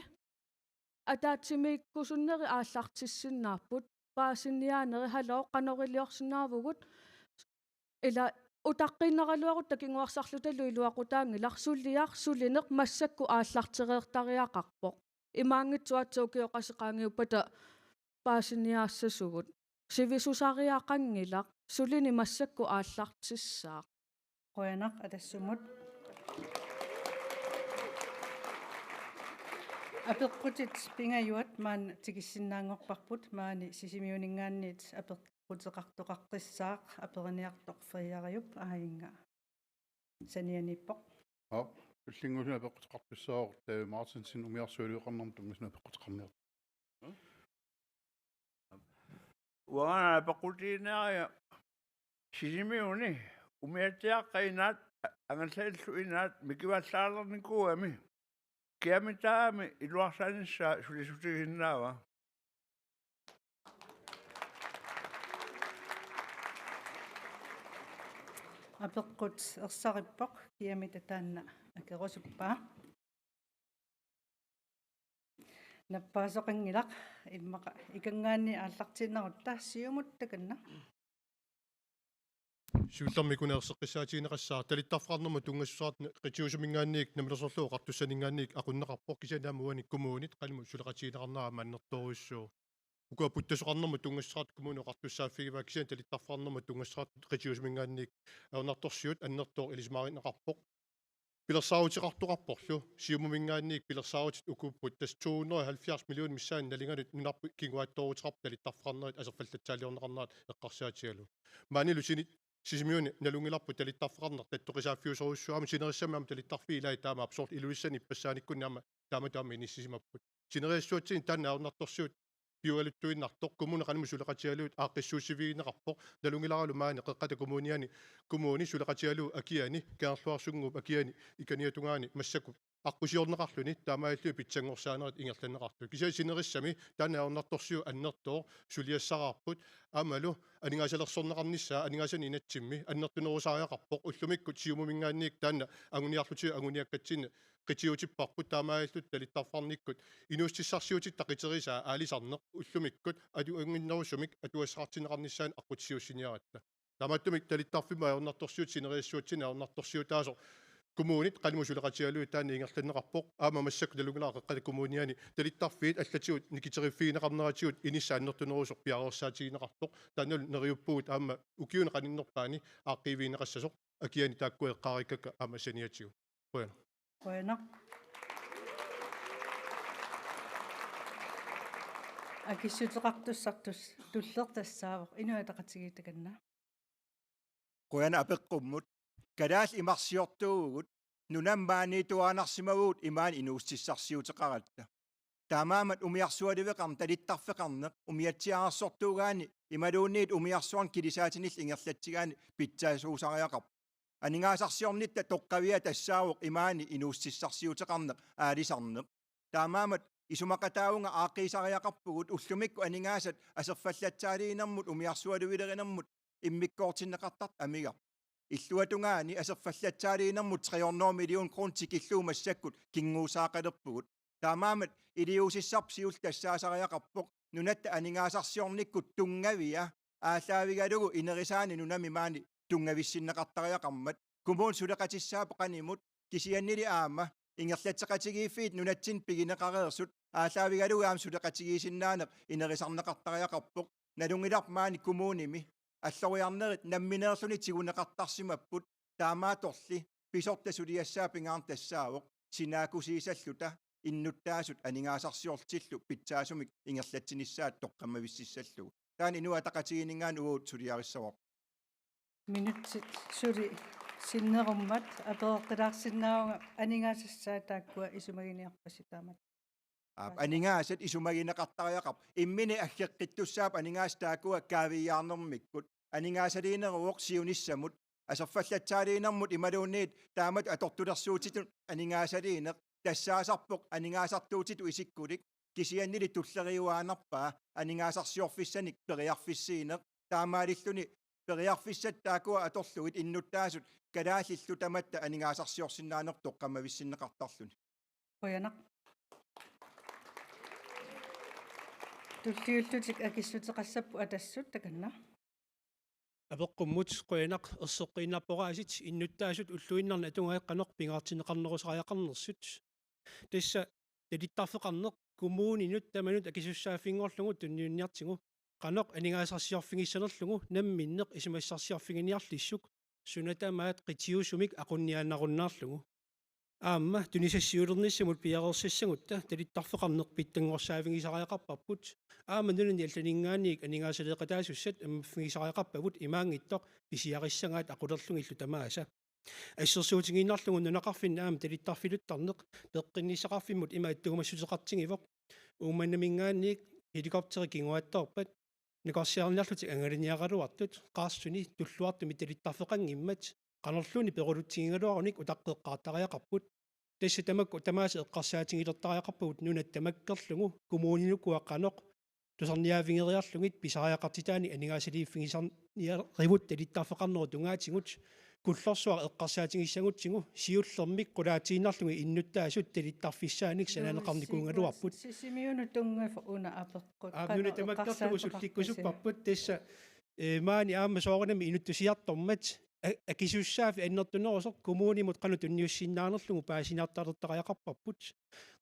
ataatsimiikkusunnerit aallartissinnaapput. Paasiniaanerit, hallo, qanoq iliorsinnaavugut? Ila utaqqiinnaraluarutta kinguarsarlutalu iluaqutaanngilaq, suliaq, sulineq massakkut aallartereertariaqarpoq. Imaanngitsoq aatsaat ukioqaseq qaangiuppata paasiniaassasugut. Sivisusariaqanngilaq, sulineq massakkut aallartissaaq. Qujanaq Atassumut. Apeqqutit pingajuat maanna tikissinnaanngorparput, maani Sisimiuninngaanniit apeqquteqartoqaqqissaaq, aperiniartoq Feriariup Aajinnga. Sanianiippoq. Aap, tullinnguusunik apeqquteqartussaavoq David Martinsen, umiarsualiuqarnermut tunngasunut apeqquteqarniartoq. Uanga apeqqutigiinniaraara Sisimiuni umiatsiaaqqat inaat, a-, angallallu inaat mikivallaalernikuugami. Kiamita aamma iluarsaanissaa sulisutigisinnaava? Apeqqut ersarippoq, kiamita taanna akerusuppaa. Nappaasoqanngilaq, immaqa ikanngaanniit aallartiinnarutta. Siumut takanna. Siullermik una erseqqissaatigineqassaaq, talittarfeqarnermut tunngassuseqartut qitiusuminngaanniit namminersorlutik oqartussaninngaanniit aqunneqarpoq, kisianni aamma uani kommunit qanimut suleqatigineqarnera aamma annertoorujussuuvoq. Ukua puttasoqarnermut tunngassuseqartut kommunit oqartussaaffigivaa, kisianni talittarfeqarnermut tunngassuseqartut qitiusuminngaanniit ajornartorsiut annertooq ilisimaarineqarpoq. Pilersaaruteqartoqarporlu, Siumuminngaanniit pilersaarutit ukuupput, tassa to hundrede og halvfjerds millioner missaani nalinganut nunarput kinguaattooruteqarpoq talittarfeqarnerit aserfallatsaaliorneqarnerat eqqarsaatigalugu. Maanilu sini-, Sisimiuni nalunngilarput talittarfeqarneq tattoqisaaffiusorujussuuvoq, aamma sinerissami aamma talittarfiit ilaat taamaappoq, soorlu Ilulissani ippassaanikkut aamma taama taama inissisimapput. Sinerissatsinni taanna ajornartorsiut piualuttuinnartoq, kommuni qanimut suleqatigalugit aaqqissuussivigineqarpoq, nalunngilarlu maani Qeqqata Kommuniani kommuni suleqatigalugu Akiani, Kangerluarsunnguup Akiani ikaniatungaani massakkut aqqusiorneqarluni, taamaalilluni pitsanngorsaanerit ingerlanneqartut. Kisianni sinerissami taanna ajornartorsiut annertooq suliassaraarput, aammalu aningaasalersorneqarnissaa aningaasanik inatsimmi annertunerusariaqarpoq, ullumikkut Siumuminngaanniit taanna anguniarlutik anguniakkatsinnik qitiutipparput, taamaalillutik talittarfeqarnikkut inuussutissarsiutitta qiterisaa aalisarneq ullumikkut atuannginnerusumik atugassaqartinneqarnissaanut aqqutissiuussiniaratta. Taamaattumik talittarfimmut ajornartorsiut sinerissatsinni ajornartorsiutaasoq kommunit qanimut suleqatigalugit taanna ingerlanneqarpoq, aamma massakkut nalunngilara Qeqqata Kommuniani talittarfiit allatigut nikiteriffigineqarneratigut inissaq annertunerusoq piareersaatigineqartoq, taannalu neriuppugut aamma ukiuni qaninnerpaani aaqqiivigineqassasoq Akiani taakku eqqaarikkakka aamma saniatigut. Qujanaq. Qujanaq. Akissuteqartussaq tus-, tulleq tassaavoq, Inuit Ataqatigiit takanna. Qujanaq apeqqummut. Kalaallit imarsiortuuvugut, nunami maaniittuaannarsimavugut imaani inuussutissarsiuteqaratta. Taamaammat umiarsualiveqarneq, talittarfeqarneq, umiatsiaararsortuugaanni imaluunniit umiarsuarnik kilisaatinillu ingerlatsigaanni pitsaasuusariaqarpoq. Aningaasarsiornitta toqqaviat tassaavoq imaani inuussutissarsiuteqarneq aalisarneq. Taamaammat isumaqataavunga aaqqiisariaqarpugut, ullumikkut aningaasat aserfallatsaaliinermut umiarsualivilerinermut immikkoortinneqartartut amigarput. Illuatungaani aserfallatsaaliinermut tre hundrede million kroner tikillugu massakkut kinguussaqalerpugut. Taamaammat iliuusissarput siulleq tassaasariaqarpoq, nunatta aningaasarsiornikkut tunngavia aallaavigalugu inerisaani nunami maani tunngavissinneqartariaqarmat. Kommuni suleqatissaapput qanimut, kisiannili aamma ingerlatseqatigiiffiit nunatsinni pigineqareersut aallaavigalugu aamma suleqatigiissinnaaneq inerisarneqartariaqarpoq. Nalunngilarput maani kommunimi alloriarnerit nammineerluni tiguneqartarsimapput, taamaattorli pisortat suliassaat pingaarneq tassaavoq sinaakkusiisalluta innuttaasut aningaasarsiorlutillu pitsaasumik ingerlatsinissaat toqqammavississallugu. Taanna Inuit Ataqatigiinninngaanniit uagut suliarissavarput. Minutsit suli sinnerummat apereqqilaarsinnaavunga, aningaasassaat taakkua isumaginiarpasi taamatut. Aap, aningaasat isumagineqartariaqarput. Imminut aggeqqittussaapput aningaasat taakkua kaaviiaarnermikkut. Aningaasaliineruvoq siunissamut aserfallatsaaliinermut imaluunniit taamatut atortulersuutitut aningaasaliineq. Tassaasarpoq aningaasartuutitut isikkulik, kisiannili tulleriiaannarpaa aningaasarsiorfissanik periarfissiineq. Taamaalilluni periarfissat taakkua atorlugit innuttaasut kalaallillu tamatta aningaasarsiorsinnaaneq toqqammavissinneqartarluni. Qujanaq. Tulliullutik akissuteqassapput Atassut takanna. Apeqqummut qujanaq, erseqqiinnarpoq aasiit innuttaasut ulluinnarni atugaat qanoq pingaartinneqarnerusariaqarnersut. Tassa talittarfeqarneq kommuninut tamanut akisussaaffinngorlugu tunniunniartigu qanoq aningaasarsiorfigissanerlugu namminneq isumassarsiorfiginiarlissuk, suna tamaat qitiusumik aqunniaannarunnaarlugu. Aamma tunisassiuulernissamut piareersassagutta talittarfeqarneq pitsanngorsaavigisariaqarparput. Aamma nunani allaninngaanniit aningaasaleeqataasussat ammaffigisariaqarpagut imaanngitsoq pisiarissagaat aqulerlugillu tamaasa. Assersuutigiinnarlugu nunaqarfinni aamma talittarfiluttarneq peqqinnissaqarfimmut ima attuumassuteqartigivoq. Uummannaminngaanniit helikopteri kinguaattoorpat nakorsiarniarlutik angalaniaraluartut Qaarsuni Tulluartumi talittarfeqanngimmat qanorluunniit perulutsigigaluarunik utaqqeqqaartariaqarput. Tassa tamakku tamaasa eqqarsaatigilertariaqarpagut nunat tamakkerlugu kommuninukua qanoq tusarniaavigeriarlugit pisariaqartitaanik aningaasaliiffigisarniarivut talittarfeqarnerup tungaatigut. Kullorsuaq eqqarsaatigissagutsigu siullermik qulaatiinnarlugit innuttaasut talittarfissaannik sananeqarnikuugaluarput. Sisimiunut tunngasoq una apeqqut. Aap, nunat tamakkerlugu sullikkusupparput tassa, eh, maani aamma soorunami inuttusiartormat a-, akisussaaffik annertunerusoq kommunimut qanoq tunniussinnaanerlugu paasiniartalertariaqarparput.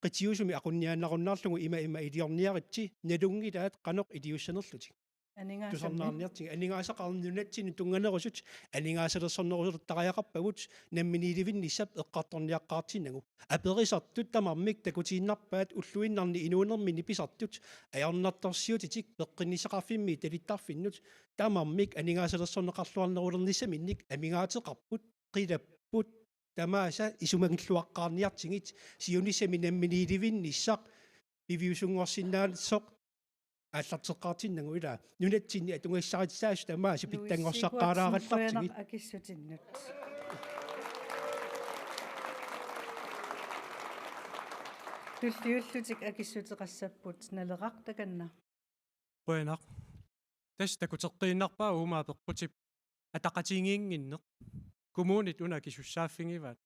Qitiusumik aqunniaannarunnaarlugu ima ima iliorniaritsi, nalunngilaat qanoq iliussanerlutik. Aningaasami. Tusarnaarniartigit, aningaasaqarninnut nunatsinni tunnganerusut aningaasalersornerulertariaqarpagut namminiilivinnissap eqqartorniaqqaartinnagu. Aperisartut tamarmik takutiinnarpaat ulluinnarni inuunerminni pisartut ajornartorsiutitik peqqinnissaqarfimmi talittarfinnut tamarmik aningaasalersorneqarluarnerulernissaminnik amigaateqarput, qilapput, tamaasa isumagilluaqqaarniartigit, siunissami namminiilivinnissaq piviusunngorsinnaassasoq aallarteqqaartinnagu. Ilaa nunatsinni atugassarititaasut tamaasa pitsanngorsartaalaarallartigit. Nuissiikuatsin qujanaq akissutinnut. Tulliullutik akissuteqassapput. Naleraq, takanna. Qujanaq. Tassa takuteqqiinnarpaa uuma apeqqutip ataqatigiinnginneq. Kommunit una akisussaaffigivaat.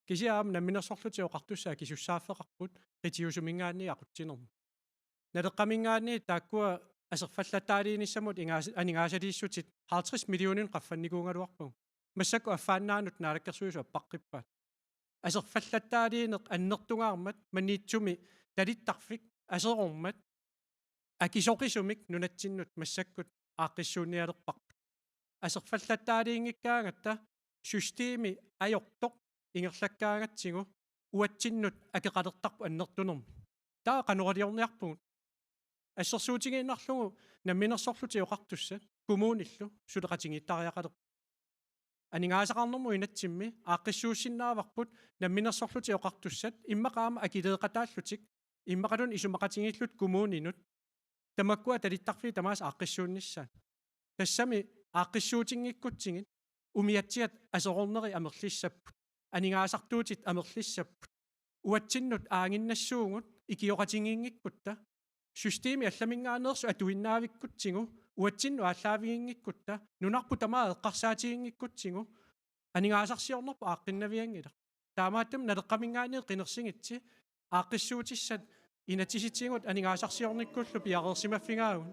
Kisianni aamma Namminersorlutik Oqartussat akisussaaffeqarput qitiusuminngaanniit aqutsinermut. Naleqqaminngaanniit taakkua aserfallataalernissamut ingaas-, aningaasaliissutit halvtreds millioninut qaffannikuugaluarpagut. Massakkut affaannaanut Naalakkersuisut appaqqippaat. Aserfallataalerneq annertungaarmat Maniitsumi talittarfik aserormat akisoqisumik nunatsinnut massakkut aaqqissuunnialerparput. Aserfallataalinngikkaangatta systemi ajortoq ingerlakkaangatsigu uatsinnut akeqalertarput annertunermik. Taava qanoq iliorniarpugut? Assersuutigiinnarlugu Namminersorlutik Oqartussat kommunillu suleqatigiittariaqalerput. Aningaasaqarnermut inatsimmi aaqqissuussinnaavarput Namminersorlutik Oqartussat immaqa aamma akileeqataallutik immaqaluunniit isumaqatigiillutik kommuninut tamakkua talittarfiit tamaasa aaqqissuunnissaat. Tassami aaqqissuutinngikkutsigu umiatsiat aserornerit amerlissapput. Aningaasartuutit amerlissapput. Uatsinnut aaginnassuugut ikioqatigiinngikkutta. Systemi allaminngaanneersoq atuinnaavikkutsigu, uatsinnut aallaaviginngikkutta, nunarput tamaat eqqarsaatiginngikkutsigu, aningaasarsiornerput aaqqinnavianngilaq. Taamaattumik Naleqqaminngaanniit qinersigitsi aaqqissuutissat inatsisitigut aningaasarsiornikkullu piareersimaffigaagut.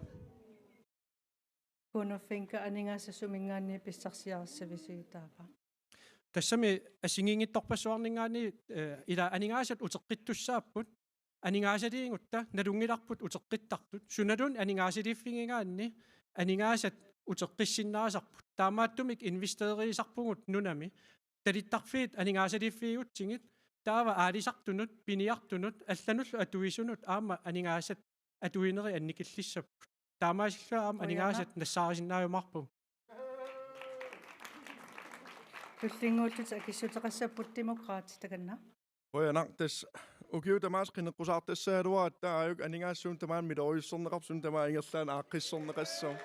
Kuno Fencker, aningaasat suminngaanniit pissarsiarissavisigit taava? Tassami assigiinngitsorpassuarninngaanniit, eh, ila aningaasat uteqqittussaapput, aningaasaliigutta nalunngilarput uteqqittartut, sunaluunniit aningaasaliiffigigaanni aningaasat uteqqissinnaasarput. Taamaattumik investeriisarpugut nunami, talittarfiit aningaasaliiffiigutsigit, taava aalisartunut, piniartunut, allanullu atuisunut aamma aningaasat atuinerit annikillissapput. Taamaasillunga aamma Qujanaq. Aningaasat nassaarisinnaajumaarpagut. Tullinnguullutik akissuteqassapput. Demokraatit, takanna. Qujanaq, tassa ukiut tamaasa qineqqusaartassagaluaratta aajuku aningaasat suut tamaasa miloriussorneqarput, suut tamaasa ingerlaannaq aaqqissorneqassapput.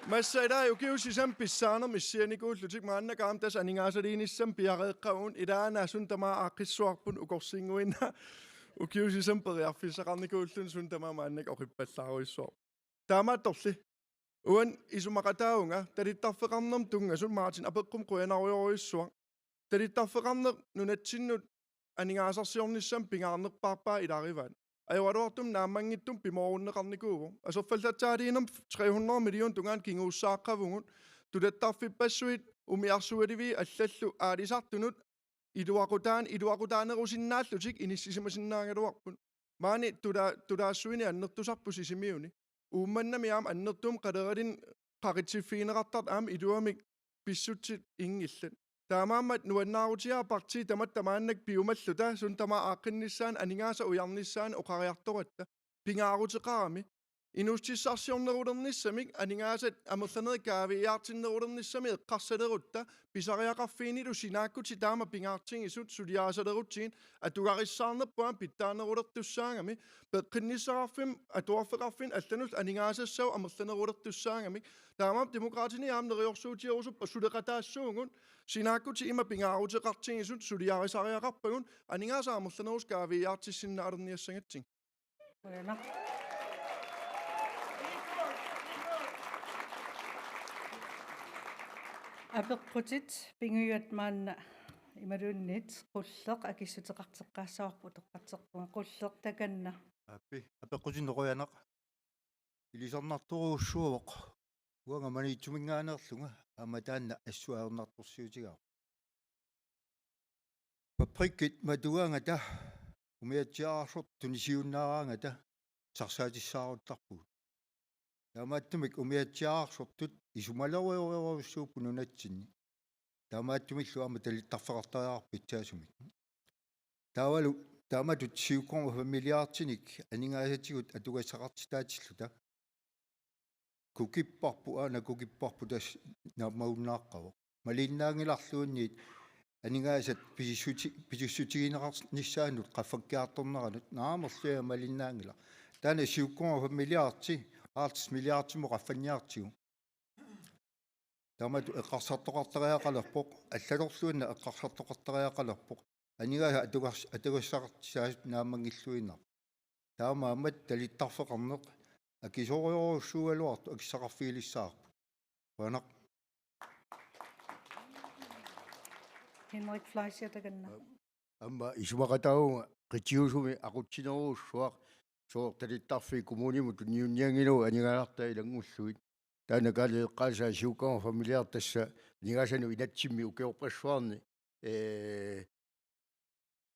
Massa ilaa ukiut sisamat pissaanermut issianikuullutik maannakkut aamma tassa aningaasaliinissamut piareeqqavugut, ilaanni suut tamaasa aaqqissuarput ukorsinnguinnaq ukiut sisamat periarfissaqarnikuulluni suut tamaasa maannakkut oqippallaarujussuarput. Taamaattorli uani isumaqataavunga talittarfeqarnermut tunngasut, Martin apeqqummi qujanarujorujussuaq. Talittarfeqarneq nunatsinnut aningaasarsiornissamut pingaarnerpaarpaa ilagivaat. Ajoraluartumik naammanngitsumik pimoorunneqarnikuuvoq. Aserfallatsaaliinermut tre hundrede millioner tungaanut kinguussaaqqavugut. Tulattarfippassuit umiarsualiviit allallu aalisartunut iluaqutaan-, iluaqutaanerusinnaallutik inissisimasinnaagaluarput. Maani tula-, tulaassuini annertusarput Sisimiuni. Uummannami aamma annertuumik qaleralinnik qaqitsiffigineqartartut aamma iluamik pissutsit inngillat. Taamaammat nuannaarutigaara partiit tamatta maannakkut piumalluta suut tamaasa aaqqinnissaannut aningaasat ujarnissaannut oqariartoratta. Pingaaruteqarami. Inuussutissarsiornerulernissamik aningaasat amerlanerit kaaviiaartinnerulernissamik eqqarsalerutta pisariaqarfiinilu sinaakkutit taama pingaartigisut suliarisalerutsigit atugarissaarnerput aamma pitsaanerulertussaagami, peqqinnissaqarfimmi atuarfeqarfinni allanullu aningaasassagut amerlanerulertussaagamik. Taamaammat Demokraatini aamma neriorsuutigerusuppat suleqataassuugut, sinaakkutit ima pingaaruteqartigisut suliarisariaqarpagut aningaasat amerlanerussat kaaviiaartissinnaalerniassagatsigit. Qujanaq. Apeqqutit pingajuat maanna imaluunniit Qulleq akissuteqarteqqaassavarput utoqqatserpunga. Qulleq, takanna. Aappi, apeqqutinnut qujanaq. Ilisarnartorujussuuvoq. Uanga Maniitsuminngaanneerlunga aamma taanna assut ajornartorsiutigaarput. Fabrikkit matugaangata umiatsiaararsortut tunisiunnaaraangata sarsaatissaaruttarpugut. Taamaattumik umiatsiaarsortut isumalerujorujussuupput nunatsinni. Taamaattumillu aamma talittarfeqartariaqarpoq pitsaasumik. Taavalu taamatut syv komma fem milliardinik aningaasatigut atugassaqartitaatilluta. Kukipparput, aana kukipparput tassa naammagunnaaqqavoq. Malinnaanngilarluunniit aningaasat pisussuti-, pisussutigineqarnissaannut qaffakkiartorneranut naamerluinnaq malinnaanngilaq. Taanna syv komma fem milliardi, halvtreds milliardimut qaffanniartigu. Taamatut eqqarsartoqartariaqalerpoq, allatorluinnaq eqqarsartoqartariaqalerpoq. Aningaasat atugas-, atugassaqartitaasut naammanngilluinnarput. Taamaammat talittarfeqarneq akisoorujorujussuugaluartoq akissaqarfigilissavarput. Qujanaq. Henrik Fleischer takanna. Aamma isumaqataavunga qitiusumi aqutsinerujussuaq, sooq talittarfik kommunimut tunniunnianngilagut aningaasartaa ilanngullugit. Taanna Kaali eqqaasaa syv komma fem milliard tassa aningaasanut inatsimmi ukiorpassuarni, ee,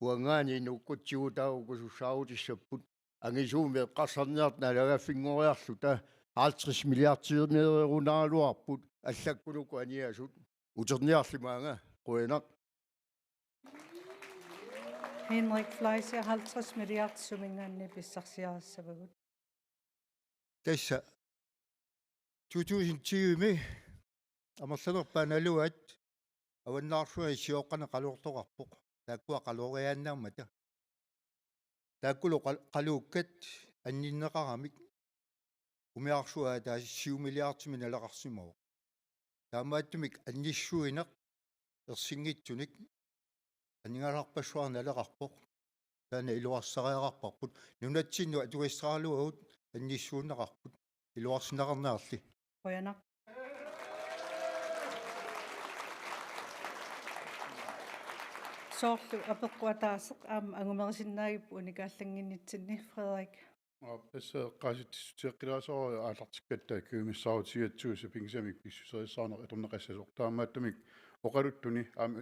uangaani inuugutsigu taava uku sussaarutissapput. Angisuumik eqqarsarniarta naalagaaffinngoriarluta halvtreds milliardimeerunaagaluarput allakkunuku aniasut. Uterniarli maanga. Qujanaq. Henrik Fleischer, halvtreds milliard suminngaanniit pissarsiarissavagut? Tassa to tusind tyve-mi amerlanerpaat naluaat avannaarsuani sioqqaneq qaluartoqarpoq. Taakkua qaloriaannaammata. Taakkulu qal-, qaluukkat anninneqaramik umiarsuaq ataaseq syv milliardimik naleqarsimavoq. Taamaattumik annissuineq ersinngitsunik aningaasarpassuarnik naleqarpoq. Taanna iluarsariaqarparput. Nunatsinnut atugassaraluagut annissuunneqarput. Iluarsineqarniarli. Qujanaq. Soorlu apeqqut ataaseq aamma angumerisinnaagippoq unikaallanginnitsinni, Frederik. Aap, tassa eqqaasitsissutigeqqilaassavarput aallartikkatta kujumissaarutigissagatsigu sapinngisamik pissuserissaarneq atorneqassasoq. Taamaattumik oqaluttuni aamma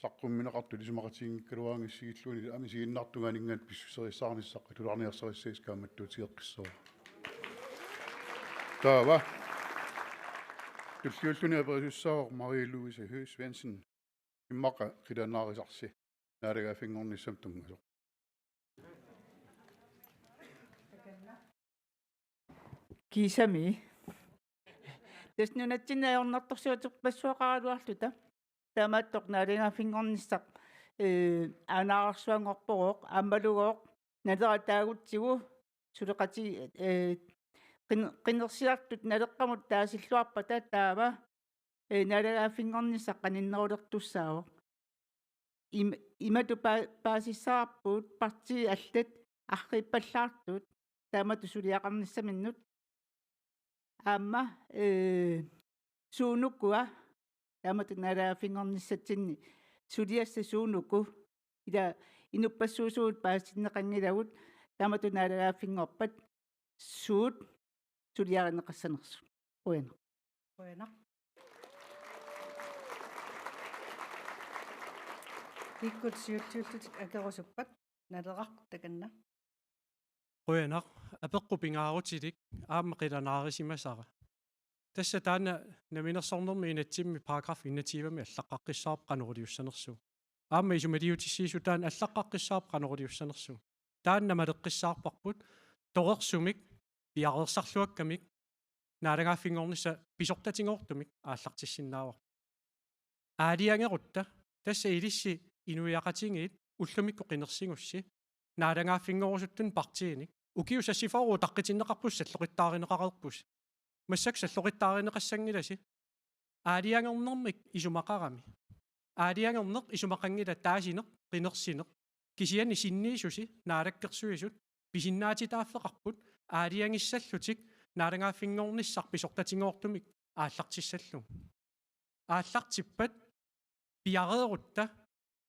saqqummiunneqartut isumaqatiginngikkaluarnissigilluunniit aamma isiginnartungaaninngaanniit pissuserissaarnissaq atulaarniarsarissagisi kaammattuutigeqqissavara. Taava. Tulliulluni aperisussaavoq Marie Louise Høegh Svendsen. Immaqa qilanaarisarsi naalagaaffinngornissamut tunngasoq. Kiisami. Tassa nunatsinni ajornartorsiuterpassuaqaraluarluta. Taamaattoq naalagaaffinngornissaq, ee, aanaararsuanngorpoq, aammalugooq, Naleraq taagutsigu suleqati-, ee, qin-, qinersiartut Naleqqamut taasilluarpata taava, ee, naalagaaffinngornissaq qaninnerulertussaavoq. Im-, imatut pa-, paasissavarput partiit allat arriippallaartut taamatut suliaqarnissaminnut. Aamma, ee, suunukua, taamatut naalagaaffinngornissatsinni suliassat suunuku, ila inuppassuusugut paasinneqanngilagut, taamatut naalagaaffinngorpat suut suliarineqassanersut. Qujanaq. Qujanaq. Kikkut siuliullutik akerusuppat? Naleraq takanna. Qujanaq, apeqqut pingaarutilik aamma qilanaarisimasara. Tassa taanna namminersornermi inatsimmi paragraf enogtyve-mi allaqqaqqissaarpoq qanoq iliussanersugut. Aamma isumaliutissiissutaanni allaqqaqqissaarpoq qanoq iliussanersugut. Taanna maleqqissaarparput torersumik piareersarluakkamik naalagaaffinngornissaq pisortatigoortumik aallartissinnaavarput. Aalajangerutta, tassa ilissi inuiaqatigiit ullumikkut qinersigussi naalagaaffinngorusuttunik partiinik, ukiut sassiffiit utaqqitinneqarput salloqittaarineqareerpusi. Massakkut salloqittaarineqassanngilasi. Aalajangernermik isumaqarami. Aalajangerneq isumaqanngilaq taasineq, qinersineq. Kisianni sinniisusi Naalakkersuisut pisinnaatitaaffeqarput aalajangissallutik naalagaaffinngornissaq pisortatigoortumik aallartissallugu. Aallartippat piareerutta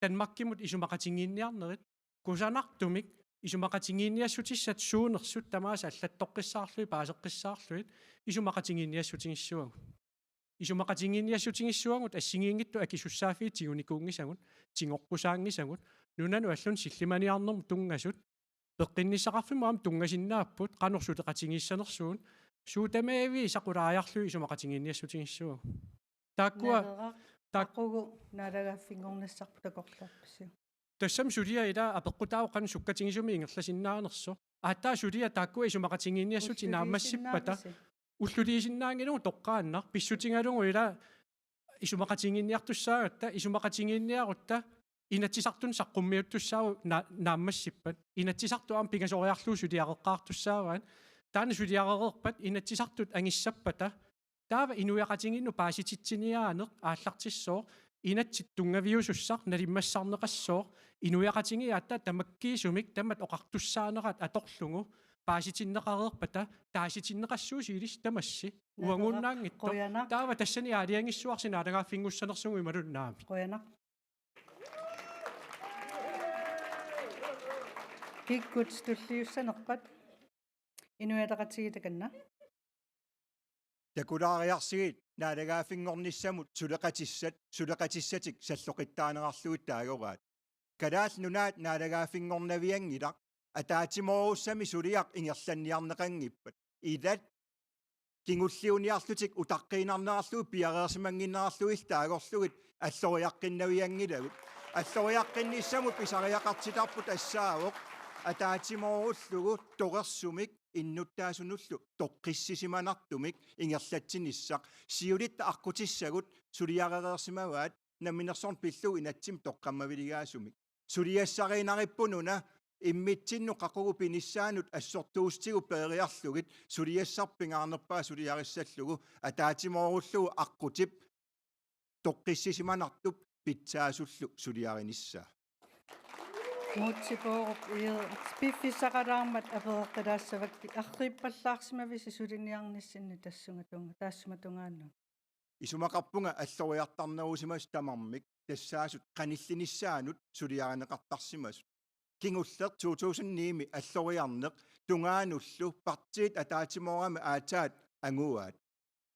Danmarkimut isumaqatigiinniarnerit kusanartumik isumaqatigiinniassutissat suunersut tamaasa allattoqqissaarlugit paaseqqissaarlugit isumaqatigiinniassutigissuagut. Isumaqatigiinniassutigissuagut assigiinngitsut akisussaaffiit tigunikuunngisagut, tigorpusaanngisagut, nunanut allanut sillimaniarnermut tunngasut, peqqinnissaqarfimmut aamma tunngasinnaapput, qanoq suleqatigiissanersugut, Suut tamaasa saqulaariarlugit isumaqatigiinniassutigissavat. Taakkua Naleraq, taak- aqagu naalagaaffinngornissarput takorloorpisiuk? Tassami suliaq ila apeqqutaavoq qanoq sukkatigisumik ingerlasinnaanersoq. Aatsaat suliaq taakkua isumaqatigiinniassutit naammassippata. Ulluliisinnaanngilaq toqqaannaq pissutigalugu ila isumaqatigiinniartussaagatta, isumaqatigiinniarutta Inatsisartuni saqqummiuttussaavoq na-, naammassippat. Inatsisartut aamma pingasoriarlugu suliareqqaartussaavaat. Taanna suliarereerpat Inatsisartut angissappata. Taava inuiaqatigiinnut paasititsiniaaneq aallartissooq, inatsit tunngaviusussaq nalimmassarneqassooq, inuiaqatigiit aatsaat tamakkiisumik tamatta oqartussaanerat atorlugu paasitinneqareerpata, taasitinneqassuusi ilissi tamassi. Naleraq, uaguinnaanngitsoq. Qujanaq. Taava tassani aalajangissuarsi naalagaaffinngussanersugut imaluunniit naamik. Qujanaq. Kikkut tulliussanerpat? Inuit Ataqatigiit takanna. Takulaariarsigit naalagaaffinngornissamut suleqatissat, suleqatissatik salloqittaanerarlugit taagoraat. Kalaallit Nunaat naalagaaffinngornavianngilaq, ataatsimoorussamik suliaq ingerlanniarneqanngippat. Ilat kingulliuniarlutik utaqqiinnarnerarlugit piareersimannginnerarlugit taagorlugit alloriaqqinnavianngilagut. Alloriaqqinnissamut pisariaqartitarput tassaavoq ataatsimoorullugu torersumik innuttaasunullu toqqissisimanartumik ingerlatsinissaq. Siulitta aqqutissagut suliarereersimavaat namminersorneq pillugu inatsimmi toqqammaviligaasumik. Suliassariinnaripput una immitsinnut qaqugu pinissaanut assortuussutigut peeriarlugit suliassarput pingaarnerpaaq suliarissallugu ataatsimoorullugu aqqutip toqqissisimanartup pitsaasullu suliarinissaa. Múte Bourup, ii, piffissaqalaarmat apereqqilaassavakkit, arriippallaarsimavisi suliniarnissinni tassunga tunga-, taassuma tungaanut? Isumaqarpunga alloriartarnerusimasut tamarmik tassaasut qanillinissaannut suliarineqartarsimasut. Kingulleq to tusind ni-mi alloriarneq tungaanullu partiit ataatsimoorami aatsaat anguaat.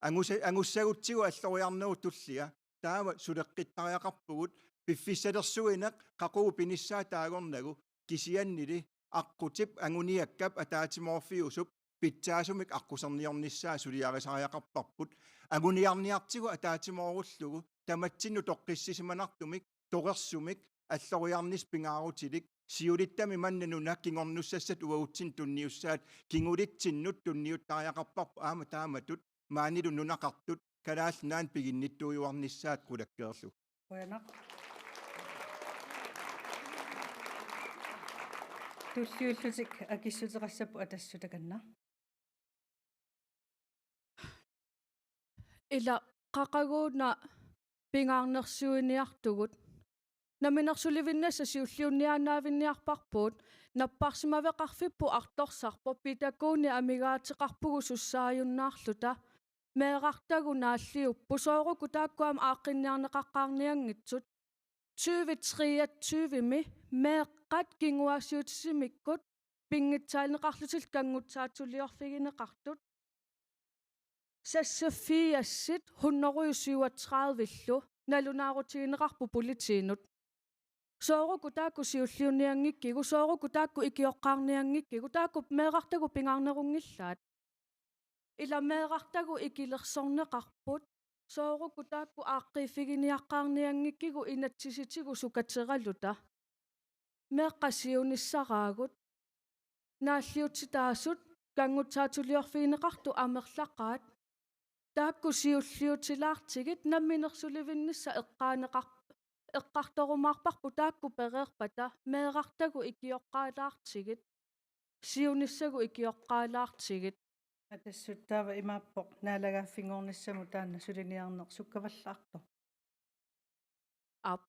Angusa-, angussagutsigu alloriarnerup tullia taava suleqqittariaqarpugut piffissalersuineq qaqugu pinissaa taagornagu, kisiannili aqqutip anguniakkap ataatsimoorfiusup pitsaasumik aqquserniornissaa suliarisariaqarparput. Anguniarniartigu ataatsimoorullugu tamatsinnut toqqissisimanartumik torersumik alloriarnissaq pingaarutilik siulittami manna nuna kingornussassat uagutsinnut tunniussaat kingulitsinnut tunniuttariaqarparput aamma taamatut maanilu nunaqartut Kalaallit Nunaannut piginnittuujuarnissaat qulakkeerlugu. Qujanaq. Tulliullutik akissuteqassapput Atassut takanna. Ila qaquguuna pingaarnersiuiniartugut. Namminersulivinnissamut siulliunniaannaavinniarparput, napparsimaveqarfipput artorsarpoq, pitakuuni amigaateqarpugut sussaajunnaarluta. Meerartagut naalliupput, soorlu taakku aamma aaqqinniarneqaqqaarnianngitsut. Tyve treogtyve-mi meeqqat kinguaassiuutitsimikkut pinngitsaalineqarlutillu kanngutsaatuliorfigineqartut. Seksogfirsit hundrede syvogtredive-llu nalunaarutigineqarput politiinut. Soorlu taakku siulliunnianngikkigut, soorlu taakku ikioqqaarnianngikkigut, taakku meerartagut pingaarnerunngillat. Ila meerartagut ikilersorneqarput, soorlu taakku aaqqiiffiginiaqqaarnianngikkigut inatsisitigut sukateraluta. Meeqqat siunissaraagut, naalliutsitaasut kanngutsaatuliorfigineqartut amerlaqaat. Taakku siulliutilaartigit namminersulivinnissaq eqqaaneqar-, eqqartorumaarparput taakku pereerpata, meerartagut ikioqqaalaartigit, siunissagut ikioqqaalaartigit. Atassut, taava imaappoq naalagaaffinngornissamut taanna suliniarneq sukkavallaartoq. Aap.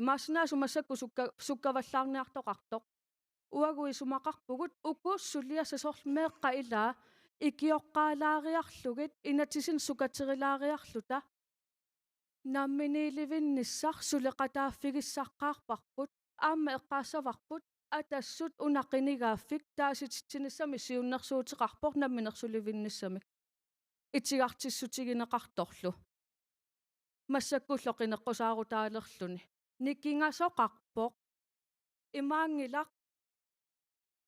Imaassinnaavoq massakkut sukka-, sukkavallaarniartoqartoq. Uagut isumaqarpugut uku suliassat soorlu meeqqat ilaa ikioqqaalaariarlugit inatsisinik sukaterilaariarluta. Namminiilivinnissaq suleqataaffigissaqqaarparput, aamma eqqaassavarput Atassut una qinigaaffik taasititsinissamik siunnersuuteqarpoq namminersulivinnissamik itigartissutigineqartorlu. Massakkullu qineqqusaarutaalerluni. Nikingasoqarpoq. Imaanngilaq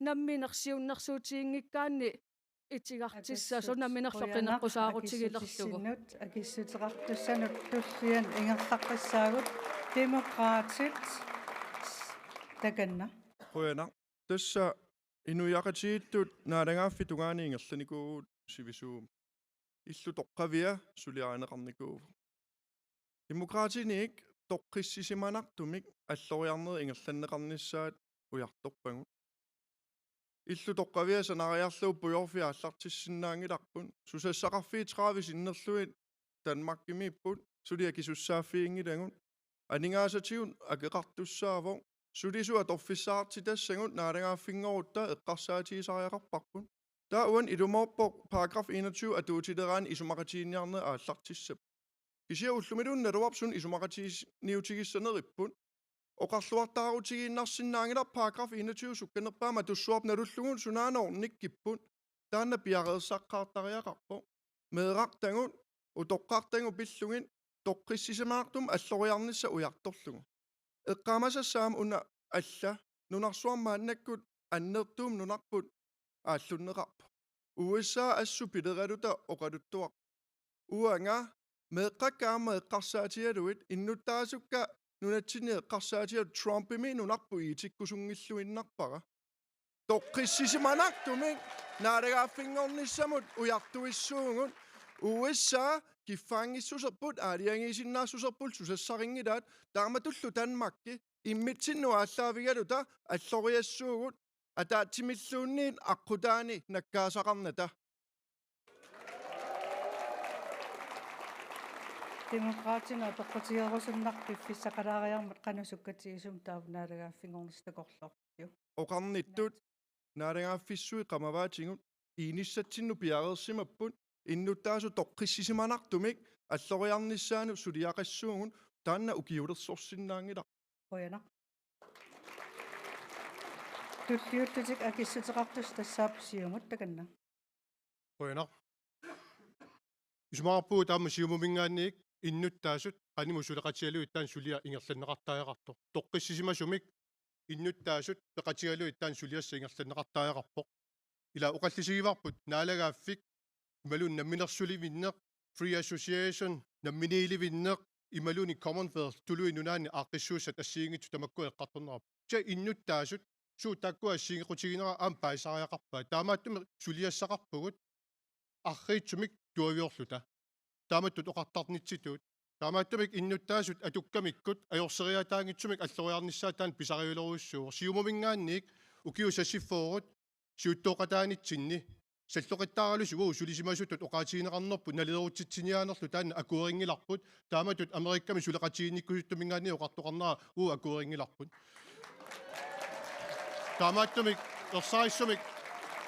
nammineq siunnersuutiginngikkaanni itigartissasut namminerlu qinneqqusaarutigilerlugu. Akissuteqartussanut tulliani ingerlaqqissaagut Demokraatit takanna. Qujanaq. Tassa inuiaqatigiittut naalagaaffik tungaanut ingerlanikuuvugut sivisuumik. Illu toqqavia suliarineqarnikuuvoq. Demokraatiniit toqqissisimanartumik alloriarnerit ingerlanneqarnissaat ujartorpagut. Illu toqqavia sanariarlugu pujoorfiit aallartissinnaanngilarput. Susassaqarfiit tredive sinnerlugit Danmarkimiipput, suli akisussaaffiginngilagut. Aningaasatigut akeqartussaavoq. Sulisut atorfissaqartitassagut naalagaaffinngorutta eqqarsaatigisariaqarparput. Taava uani ilumoorpoq paragraf enogtyve atuutileraanni isumaqatiginninniarnerit aallartissapput. Kisianni ullumiluunniit naluarput suna isumaqatigiissiniutigissaneripput. Oqarluartaarutigiinnarsinnaanngilaq paragraf enogtyve sukkanerpaamik atussuarput nalullugu sunaana ornikkipput. Taanna piareersaqqaartariaqarpoq. Meerartagut, utoqqartagut pillugit, toqqissisimanartumik alloriarnissaq ujartorlugu. Eqqaamasassaammat una alla, nunarsuarmi maannakkut annertuumik nunarput aallunneqarpoq. U S A assut pileraluta oqaluttuarpoq. Uanga meeqqakka aamma eqqarsaatigalugit innuttaasukka nunatsinni eqqarsaatigalugu Trumpimi nunarput iitikkusunngilluinnarpara. Toqqissisimanartumik naalagaaffinngornissamut ujartuissuugut. U S A kiffaanngissuserput aalajangiisinnaassuserput susassarinngilaat, taamatullu Danmarki immitsinnut aallaavigaluta alloriassuugut, ataatsimilluunniit aqqutaani nakkaasaqarnata. Demokraatinut apeqqutigerusunnarpoq piffissaqalaariarmat qanoq sukkatigisumik taava naalagaaffinngornissaq takorloorpiuk? Oqarnittut naalagaaffissuit qamavaatigut iinissatsinnut piareersimapput, innuttaasut toqqissisimanartumik alloriarnissaannut suliaqassuugut, taanna ukiulersorsinnaanngilaq. Qujanaq. Tulliullutik akissuteqartussat tassaapput Siumut takanna. Qujanaq. Isumaqarpugut aamma Siumuminngaanniit innuttaasut qanimut suleqatigalugit taanna suliaq ingerlanneqartariaqartoq. Toqqissisimasumik innuttaasut peqatigalugit taanna suliassaq ingerlanneqartariaqarpoq. Ila oqallisigivarput naalagaaffik imaluunniit namminersulivinneq, free association, namminiilivinneq, imaluunniit Commonwealth, tuluit nunaanni aaqqissuussat assigiinngitsut tamakku eqqartorneqarput. Kisianni innuttaasut suut taakkua assigiiqutiginera aamma paasisariaqarpaat. Taamaattumik suliassaqarpugut arriitsumik tuaviorluta. Taamatut oqartarnitsitut. Taamaattumik innuttaasut atukkamikkut ajorseriaataanngitsumik alloriarnissaat taanna pisariulerujussuuvoq. Siumuminngaanniit ukiut seksogfyrre siuttooqataanitsinni salloqittaaralusi uagut sulisimasutut oqaatigineqarnerput nalilerutsitsiniaanerlu taanna akuerinngilarput. Taamatut Amerikami suleqatigiinnikkusuttuminngaanniit oqartoqarnera uagut akuerinngilarput. Taamaattumik ersarissumik,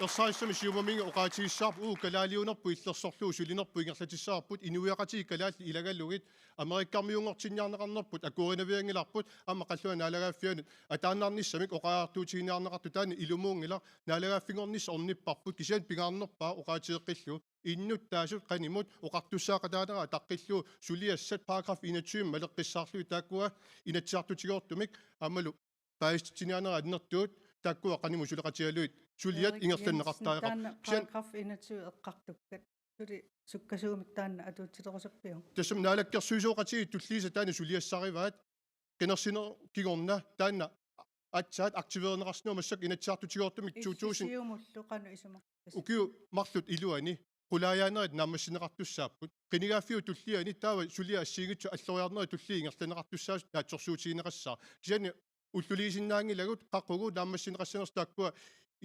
ersarissumik Siumuminnga oqaatigissavarput uagut kalaaliunerput illersorlugu sulinerput ingerlatissavarput, inuiaqatigiit kalaallit ilagalugit Amerikarmiunngortinniarneqarnerput akuerinavianngilarput, aamma qallunaat naalagaaffianut ataannarnissamik oqariartuutiginiarneqartut taanna ilumuunngilaq. Naalagaaffinngornissaq ornipparput, kisianni pingaarnerpaaq oqaatigeqqillugu innuttaasut qanimut oqartussaaqataanerat ataqqillugu suliassat paragraf enogtyve maleqqissaarlugit taakkua Inatsisartutigoortumik aammalu paasissutitsiniaanerat annertuut taakkua qanimut suleqatigalugit suliat Erik ingerlanneqartariaqarput. Jensen, taanna kisianni paragraf enogtyve eqqartukkat. Suli sukkasuumik taanna atuutilerusuppiuk? Tassami naalakkersuisooqatigiit tulliisa taanna suliassarivaat, qinersineq kingorna taanna aatsaat aktiveerneqarsinnaavoq, massakkut Inatsisartutigoortumik to tusind. Illit Siumullu qanoq isumaqarpisi? Ukiut marluk iluanni qulaajaanerit naammassineqartussaapput. Qinigaaffiup tulliani taava suliat assigiinngitsut alloriarnerit tulliit ingerlanneqartussaasut naatsorsuutigineqassaaq. Kisianni ulluliisinnaanngilagut qaqugu naammassineqassanersut taakkua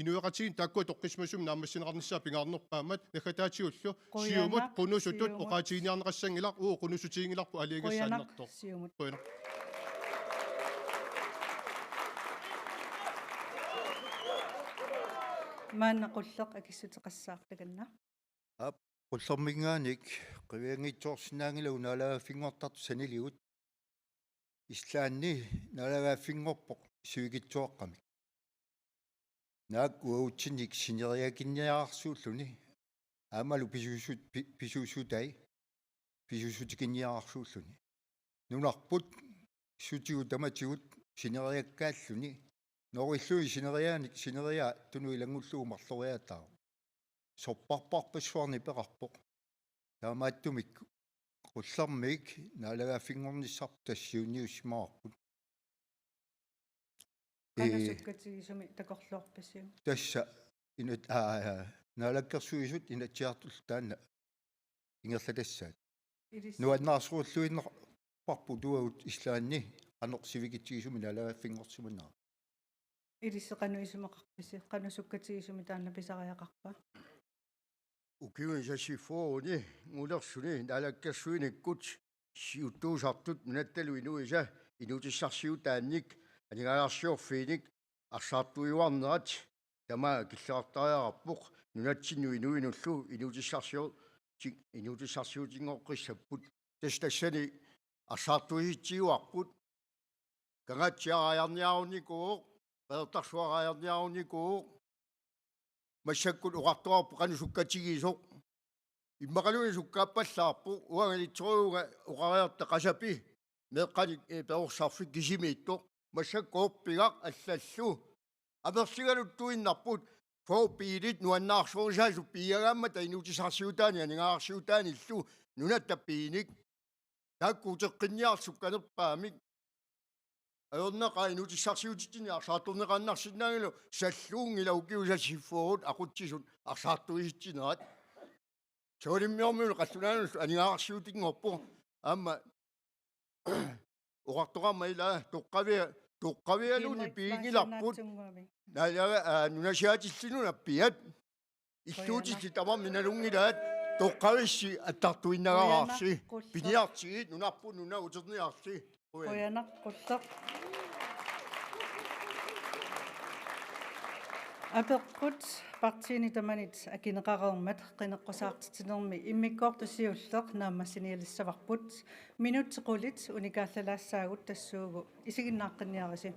inuiaqatigiit taakkua toqqissisimasumik naammassineqarnissaat pingaarnerpaammat, naggataatigullu Siumut, Qujanaq, qunusutut Siumut. Oqaatiginiarneqassanngilaq, uagut qunussutiginngilarput aalajangigassaq Qujanaq, annertooq. Siumut. Qujanaq. Maanna Qulleq akissuteqassaaq takanna. Aap, Qullerminngaanniit qivianngitsoorsinnaanngilagut naalagaaffinngortartut saniligut. Islandi naalagaaffinngorpoq sivikitsuaqqamik. Naak uagutsinnik sineriakinniararsuulluni aammalu pisuussut-, pi-, pisuussutai pisuussutikinniararsuulluni. Nunarput sutigut tamatigut sineriakkaalluni. Noorilluni sineriaanik, sineriaa tunut ilanngullugu marloriaataavoq. sorpassuarnik peqarpoq. Taamaattumik qullermik naalagaaffinngornissarput tassa siunniussimavarput. Qanoq sukkatigisumik takorloorpisiuk? Tassa inut-, aa, Naalakkersuisut Inatsisartullu taanna ingerlatassaat. Ilissi- Nuannaarsorluinnarparput uagut Islandimi qanoq sivikitsigisumik naalagaaffinngorsimanera. Ilissi qanoq isumaqarpisi, qanoq sukkatigisumik taanna pisariaqarpa? Ukiuni sassiffiup ingerlanerani Naalakkersuinikkut siuttuusartut nunattalu inuisa inuutissarsiutaannik aningaasarsiorfiinik arsaartuiuarnerat tamaat killeqartariaqarpoq nunatsinnut inuinullu inuutissarsiu-, ti-, inuutissarsiutinngorpassapput. Tassa tassani arsaartuisitsiuarput. Kangaatsiaraajarniarunikuuvoq, Qeqertarsuaraajarniarunikuuvoq. Massakkut oqartoqarpoq qanoq sukkatigisoq. Immaqaluunniit sukkaappallaarpoq, uanga ilitsorujuuvunga oqariarta qasapi, meeqqanik, eh, perorsarfik kisimiittoq. Massakkut orpigaq allallu. Amerligaluttuinnarput, forbiilit nuannaarsorisaasoq piiagaammata inuutissarsiutaani aningaasarsiutaanillu nunatta piinik. Taakku uteqqinniarlutik sukkanerpaamik. Ajornaqaaq inuutissarsiutitsinni arsaartorneqaannarsinnaanngilaq, salluunngilaq ukiut sassiffiit aqutsisut arsaartuisitsinerat. Savalimmiormiunut qallunaanullu aningaasarsiutinngorpoq. Aamma oqartoqarmat ilaa toqqavia-, toqqavigaluni piinngilarput. Naalaga, aa, nunasiaatillit nunappiat. Illuutillit tamarmik nalunngilaat, toqqavissi attartuinnagaraarsi. Qujanarujussuaq. Piniartigit nunarput nuna uterniarsi. Qujan. Qujanaq, qulleq. Apeqqut partiini tamanit akineqareermat qineqqusaartitsinermi immikkoortoq siulleq naammassinialissavarput. Minutsit qulit unikaallalaassaagut tassuugu. Isiginnaaqqinniarisi.